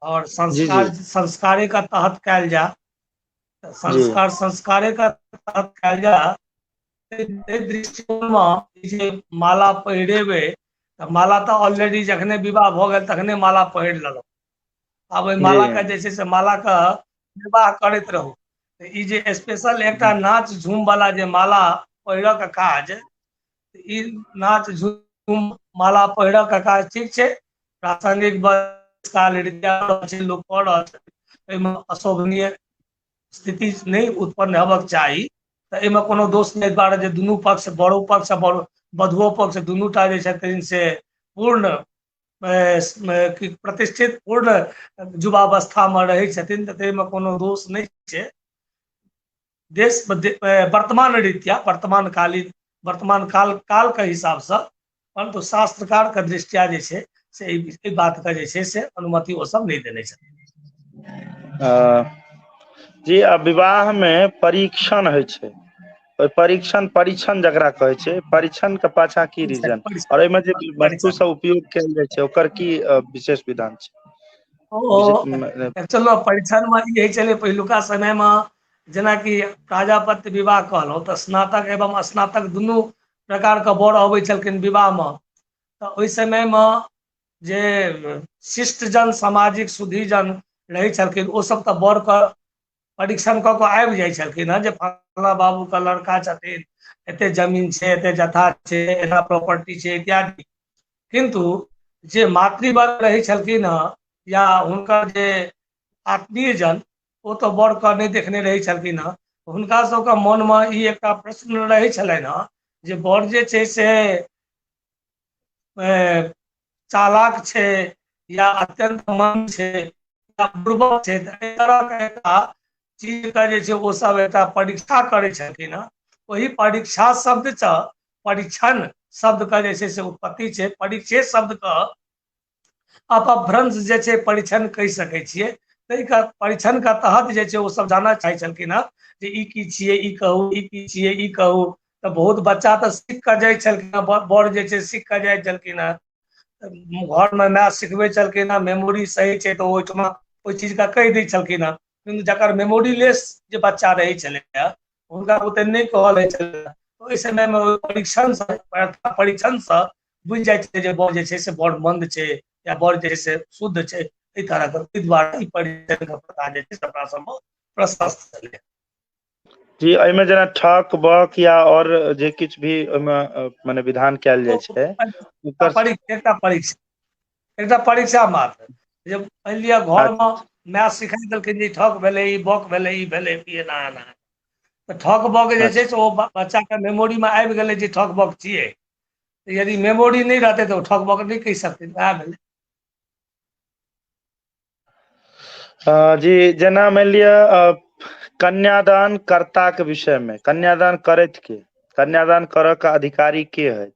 और संस्कार संस्कारे का तहत कयल जाय, संस्कार संस्कारे का तहत कयल जाय। एहि दृष्टिकोणमे जे माला पहिरेबै तऽ माला तऽ ऑलरेडी जखने विवाह भऽ गेल तखने माला पहिर लेलहुँ। आब ओहि मालाके जे छै से मालाके निर्वाह करैत रहू। तऽ ई जे स्पेशल एकटा नाच झूम वाला जे माला पहिरऽ के काज, ई नाच झूम माला पहिरऽ के काज ठीक छै, प्रासंगिक काल लोक कऽ रहल छै, एहिमे अशोभनीय स्थिति नहि उत्पन्न हेबाक चाही। तऽ एहिमे कोनो दोष नहि दुआरे जे दुनू पक्ष, बड़ो पक्ष आ वधुओ पक्ष दुनू टा जे छथिन से पूर्ण प्रतिष्ठित पूर्ण युवावस्थामे रहै छथिन, तऽ ताहिमे कोनो दोष नहि छै। देश वर्तमान रीत्या वर्तमान कालीन वर्तमान काल कालके हिसाबसँ, परन्तु शास्त्रकारके दृष्टिया जे छै से एहि बातके जे छै से अनुमति ओ सब नहि देने छथिन। जी, आ विवाह मे परीक्षण होइ छै, ओहि परीक्षण परीक्षण जकरा कहै छै, परीक्षण के पाछा की रीजन और एहिमे जे वस्तु सब उपयोग कयल जाइ छै ओकर की विशेष विधान छै? ओ चलो, परीक्षण मे ई होइ छलै पहिलुका समय मे, जेनाकि प्राजापत्य विवाह कहलहुँ तऽ स्नातक एवं स्नातक दुनू प्रकारके वर अबै छलखिन विवाहमे। तऽ ओहि समयमे जे शिष्टजन सामाजिक सुधीजन रहै छलखिन ओसभ तऽ वरके परीक्षण कऽ कऽ आबि जाइ छलखिन हँ जे फल्लाँ बाबूके लड़का छथिन, एते जमीन छै, एते जथा छै, एना प्रॉपर्टी छै इत्यादि। किन्तु जे मातृवर्ग रहै छलखिन हँ या हुनकर जे आत्मीयजन, ओ तऽ वरके नहि देखने रहै छलखिन हँ। हुनका सबके मनमे ई एकटा प्रश्न रहै छलनि हँ जे वर जे छै से चालाक छै या अत्यंत मंद छै या बुड़बक छै। तऽ एहि तरहके एकटा चीजके जे छै ओ सब एकटा परीक्षा करै छलखिन हँ। ओहि परीक्षा शब्दसँ परीक्षण शब्दके जे छै से उत्पत्ति छै। परीक्षे शब्दके अपभ्रंश जे छै परीक्षण कहि सकै छियै। ताहिके परीक्षणके तहत जे छै ओ सब जानऽ चाहै छलखिन हँ जे ई की छियै, ई कहू, ई की छियै, ई कहू। तऽ बहुत बच्चा तऽ सीख कऽ जाइ छलखिन हँ, वर जे छै सीख कऽ जाइ छलखिन हँ, घरमे माय सिखबै छलखिन हँ, मेमोरी सही छै तऽ ओहिठमा ओहि चीजके कहि दै छलखिन हँ। किन्तु जकर मेमोरी लेस जे बच्चा रहै छलै हँ हुनका ओते नहि कहल होइ छलै। ओहि समयमे ओहि परीक्षणसँ परीक्षणसँ बुझि जाइ छै जे वर जे छै से बड़ मन्द छै या वर जे छै से शुद्ध छै, एहि तरहके। ताहि दुआरे ई परीक्षणके प्रथा जे छै अपना सबमे प्रशस्त छलै। जी, एहिमे जेना ठक बक या और जे किछु भी ओहिमे मने विधान कयल जाइ छै ओकर एकटा परीक्षा, एकटा परीक्षा मात्र जे मानि लिअ घरमे माय सिखा देलखिन जे ठक भेलै, ई बक भेलै, ई भेलै, ई एना एना। तऽ ठक बक जे छै से ओ बच्चाके मेमोरीमे आबि गेलै जे ठक बक छियै। यदि मेमोरी नहि रहतै तऽ ओ ठक बक नहि कहि सकतै, वएह भेलै। जी, जेना मानि लिअ कन्यादान कर्ताके विषयमे, कन्यादान करैत के, कन्यादान करऽ के अधिकारी के हय?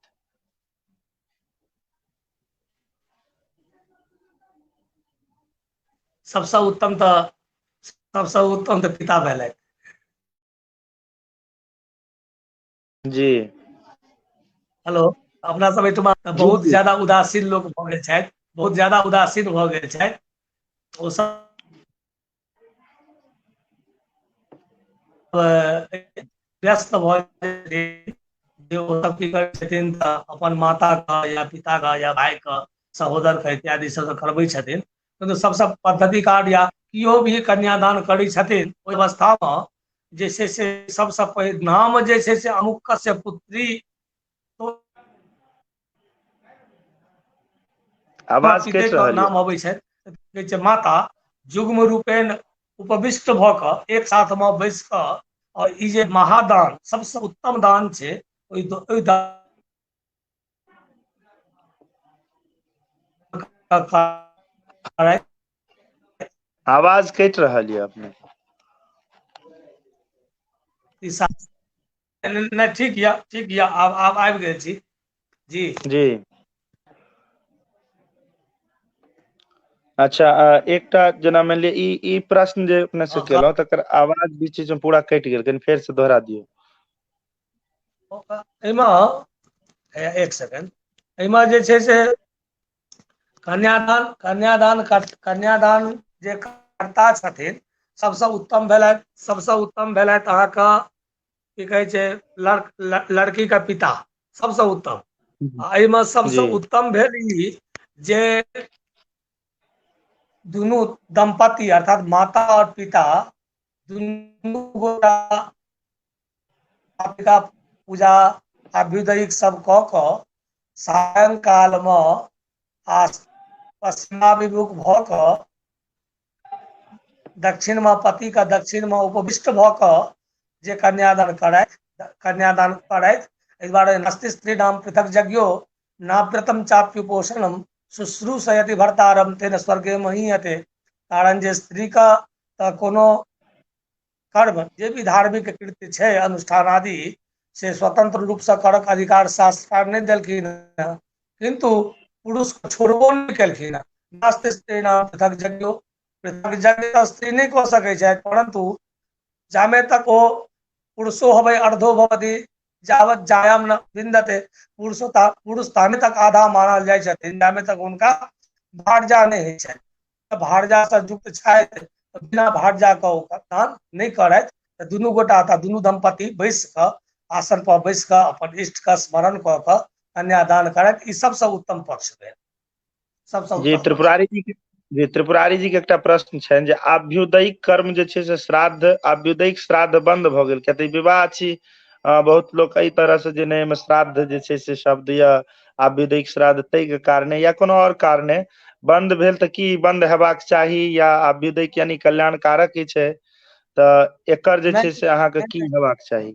सबसँ उत्तम तऽ सबसँ उत्तम तऽ पिता भेलथि। जी। हेलो। अपना सब एहिठुमा जी बहुत जी ज्यादा उदासीन लोक भऽ गेल छथि, बहुत ज्यादा उदासीन भऽ गेल छथि। ओ सब व्यस्त भऽ जे ओ सब की करै छथिन तऽ अपन माता के या पिता के या भाय के सहोदर के इत्यादि सब करबै छथिन। किन्तु सबसँ पद्धति कार्ड या केओ भी कन्यादान करै छथिन ओहि अवस्थामे जे छै से सबसँ पहिल नाम जे छै से अमुकस्य पुत्री आवाज पिते कटि के रहल यऽ। नाम अबै छै, कहै छै माता युग्म रूपेण उपविष्ट भऽ कऽ एक साथ मे बैस कऽ, और ई जे महादान सबसँ उत्तम दान छै, ओहि दान आवाज कटि रहल यऽ अपने। नहि, ठीक यऽ, ठीक यऽ, आब आबि गेल छी। जी जी। अच्छा, एकटा जेना मानि लिअ ई प्रश्न जे अपने से केलहुँ तकर आवाज बीच बीच मे पूरा कटि गेल, कनि फेर से दोहरा दियौ। एहिमे एक सेकेंड, एहिमे जे छै से कन्यादान, कन्यादान कन्यादान जे कर्ता छथिन सबसँ उत्तम भेलथि, सबसँ उत्तम भेलथि अहाँके की कहै छै लड़की के पिता, सबसँ उत्तम। आ एहिमे सबसँ उत्तम भेल ई जे दुनू दंपति अर्थात माता और पिता दुनू गोटा पिता पूजा अभ्युदयिक सब कऽ कऽ सायंकाल मे आ पश्चिमाभिमुख भऽ कऽ दक्षिण मे पति के दक्षिण मे उपविष्ट भऽ कऽ जे कन्यादान करथि, कन्यादान करथि। एहि दुआरे नास्ति स्त्री नाम पृथक यज्ञो नाव्रतम चाप्युपोषणम शुश्रूषयति भर्तारम तेन स्वर्गे महीयते। कारण जे स्त्री का तऽ कोनो कर्म जे भी धार्मिक कृत्य छै अनुष्ठान आदि से स्वतंत्र रूप से करक अधिकार शास्त्रकार नहि देलखिन हँ, किंतु पुरुष को छोड़बो नहि केलखिन हँ। नास्ति स्त्री नाम पृथक यज्ञो, पृथक यज्ञ तऽ स्त्री नहि कऽ सकै छथि, परंतु जामे तक ओ पुरुषो हवै अर्धो भवति जावत जायाम न विन्दते, पुरुष तामे तक आधा मानल जाइ छथिन जामे तक हुनका भारजा नहि होइ छनि। भारजा से युक्त छथि बिना भारजा के ओ दान नहि करथि, तऽ दुनू गोटा अर्थात दुनू दंपति बैस कऽ आसन पर बैस कऽ अपन इष्ट के स्मरण कऽ कऽ कन्यादान करथि। ई सबसँ उत्तम पक्ष भेल, सबसँ जी उत्तम पक्ष। त्रिपुरारी जी के, जी त्रिपुरारी जी के एकटा प्रश्न छनि जे आभ्युदयिक कर्म जे छै से श्राद्ध, आभ्युदयिक श्राद्ध बंद भऽ गेल, किया तऽ ई विवाह छी, बहुत लोक एहि तरह से जे नहि एहिमे श्राद्ध जे छै से शब्द या आभ्युदयिक श्राद्ध ताहि के कारणे या कोनो आओर कारणे बंद भेल, तऽ की बंद हेबाक चाही या आभ्युदयिक यानी कल्याणकारक ही छै, तऽ एकर जे छै से अहाँके की हेबाक चाही?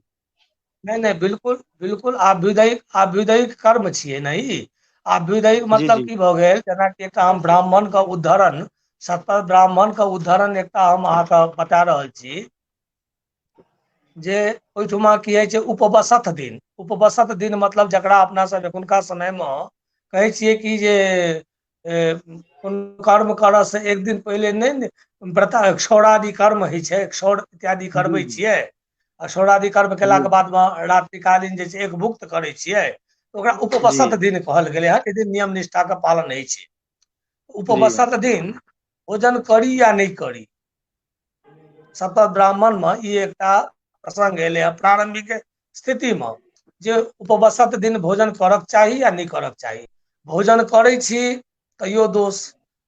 नहि नहि, बिल्कुल बिल्कुल आभ्युदयिक, आभ्युदयिक कर्म छियै ने ई। आभ्युदयिक मतलब की भऽ गेल, जेनाकि एकटा हम ब्राह्मण के उद्धरण, सतपथ ब्राह्मण के उद्धरण एकटा हम अहाँके बता रहल छी जे ओहिठुमा की होइ छै उपवसत दिन। उपवसत दिन मतलब जकरा अपना सब एखुनका समय मे कहै छियै कि जे कोनो कर्म करऽ से एक दिन पहिले नहि ने व्रत क्षौरादि कर्म होइ छै, क्षौर इत्यादि करबै छियै, आ क्षौरादि कर्म केलाके बादमे रात्रिकालीन जे छै एक भुक्त करै छियै, ओकरा उपवसत दिन कहल गेलै हँ। एहि दिन नियम निष्ठा के पालन होइ छै। उपवसत दिन भोजन करी या नहि करी, सतत ब्राह्मण मे ई एकटा प्रसंग एलै हँ प्रारंभिक स्थिति मे जे उपवसत दिन भोजन करक चाही या नहि करक चाही। भोजन करै छी तैयो दोष,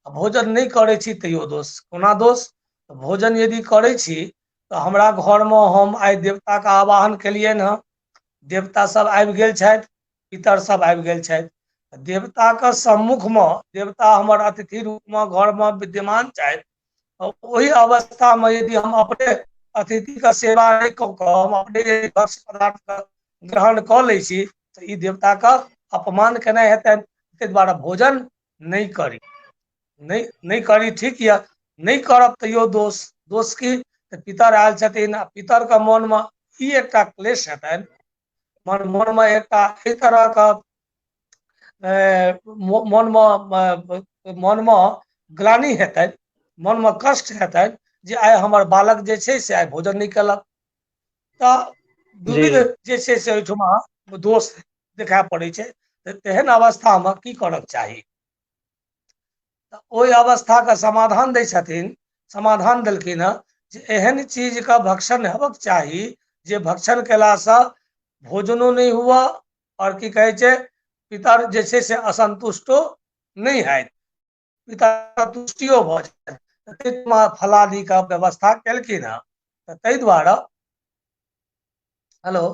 आ भोजन नहि करै छी तैयो दोष। कोना दोष? भोजन यदि करै छी तऽ हमरा घरमे हम आइ देवताके आवाहन केलियनि हँ, देवता सब आबि गेल छथि, पितर सब आबि गेल छथि, देवताके सम्मुखमे देवता हमर अतिथि रूपमे घरमे विद्यमान छथि, ओहि अवस्थामे यदि हम अपने अतिथिके सेवा नहि कऽ कऽ हम अपने यदि भक्ष्य पदार्थके ग्रहण कऽ लै छी तऽ ई देवताके अपमान केनाइ हेतनि। ताहि दुआरे भोजन नहि करी, नहि करी ठीक यऽ, नहि करब तैयो दोष। दोष की? तऽ पितर आयल छथिन आ पितरके मनमे ई एकटा क्लेश हेतनि, मनमे एकटा एहि तरहके मनमे ग्लानि हेतनि, मनमे कष्ट हेतनि जे आइ हमर बालक जे छै से आइ भोजन नहि केलक। तऽ विविध जे छै से ओहिठुमा दोष देखाय पड़ै छै। तऽ तेहन अवस्थामे की करक चाही? तऽ ओहि अवस्थाके समाधान दै छथिन, समाधान देलखिन हँ जे एहन चीजके भक्षण हेबक चाही जे भक्षण केलासँ भोजनो नहि हुअ आओर की कहै छै पितर जे छै से असन्तुष्टो नहि हैत, पिता तुष्टियो भऽ जायत। फलादिके व्यवस्था केलखिन हँ, तऽ ताहि दुआरे। हेलो।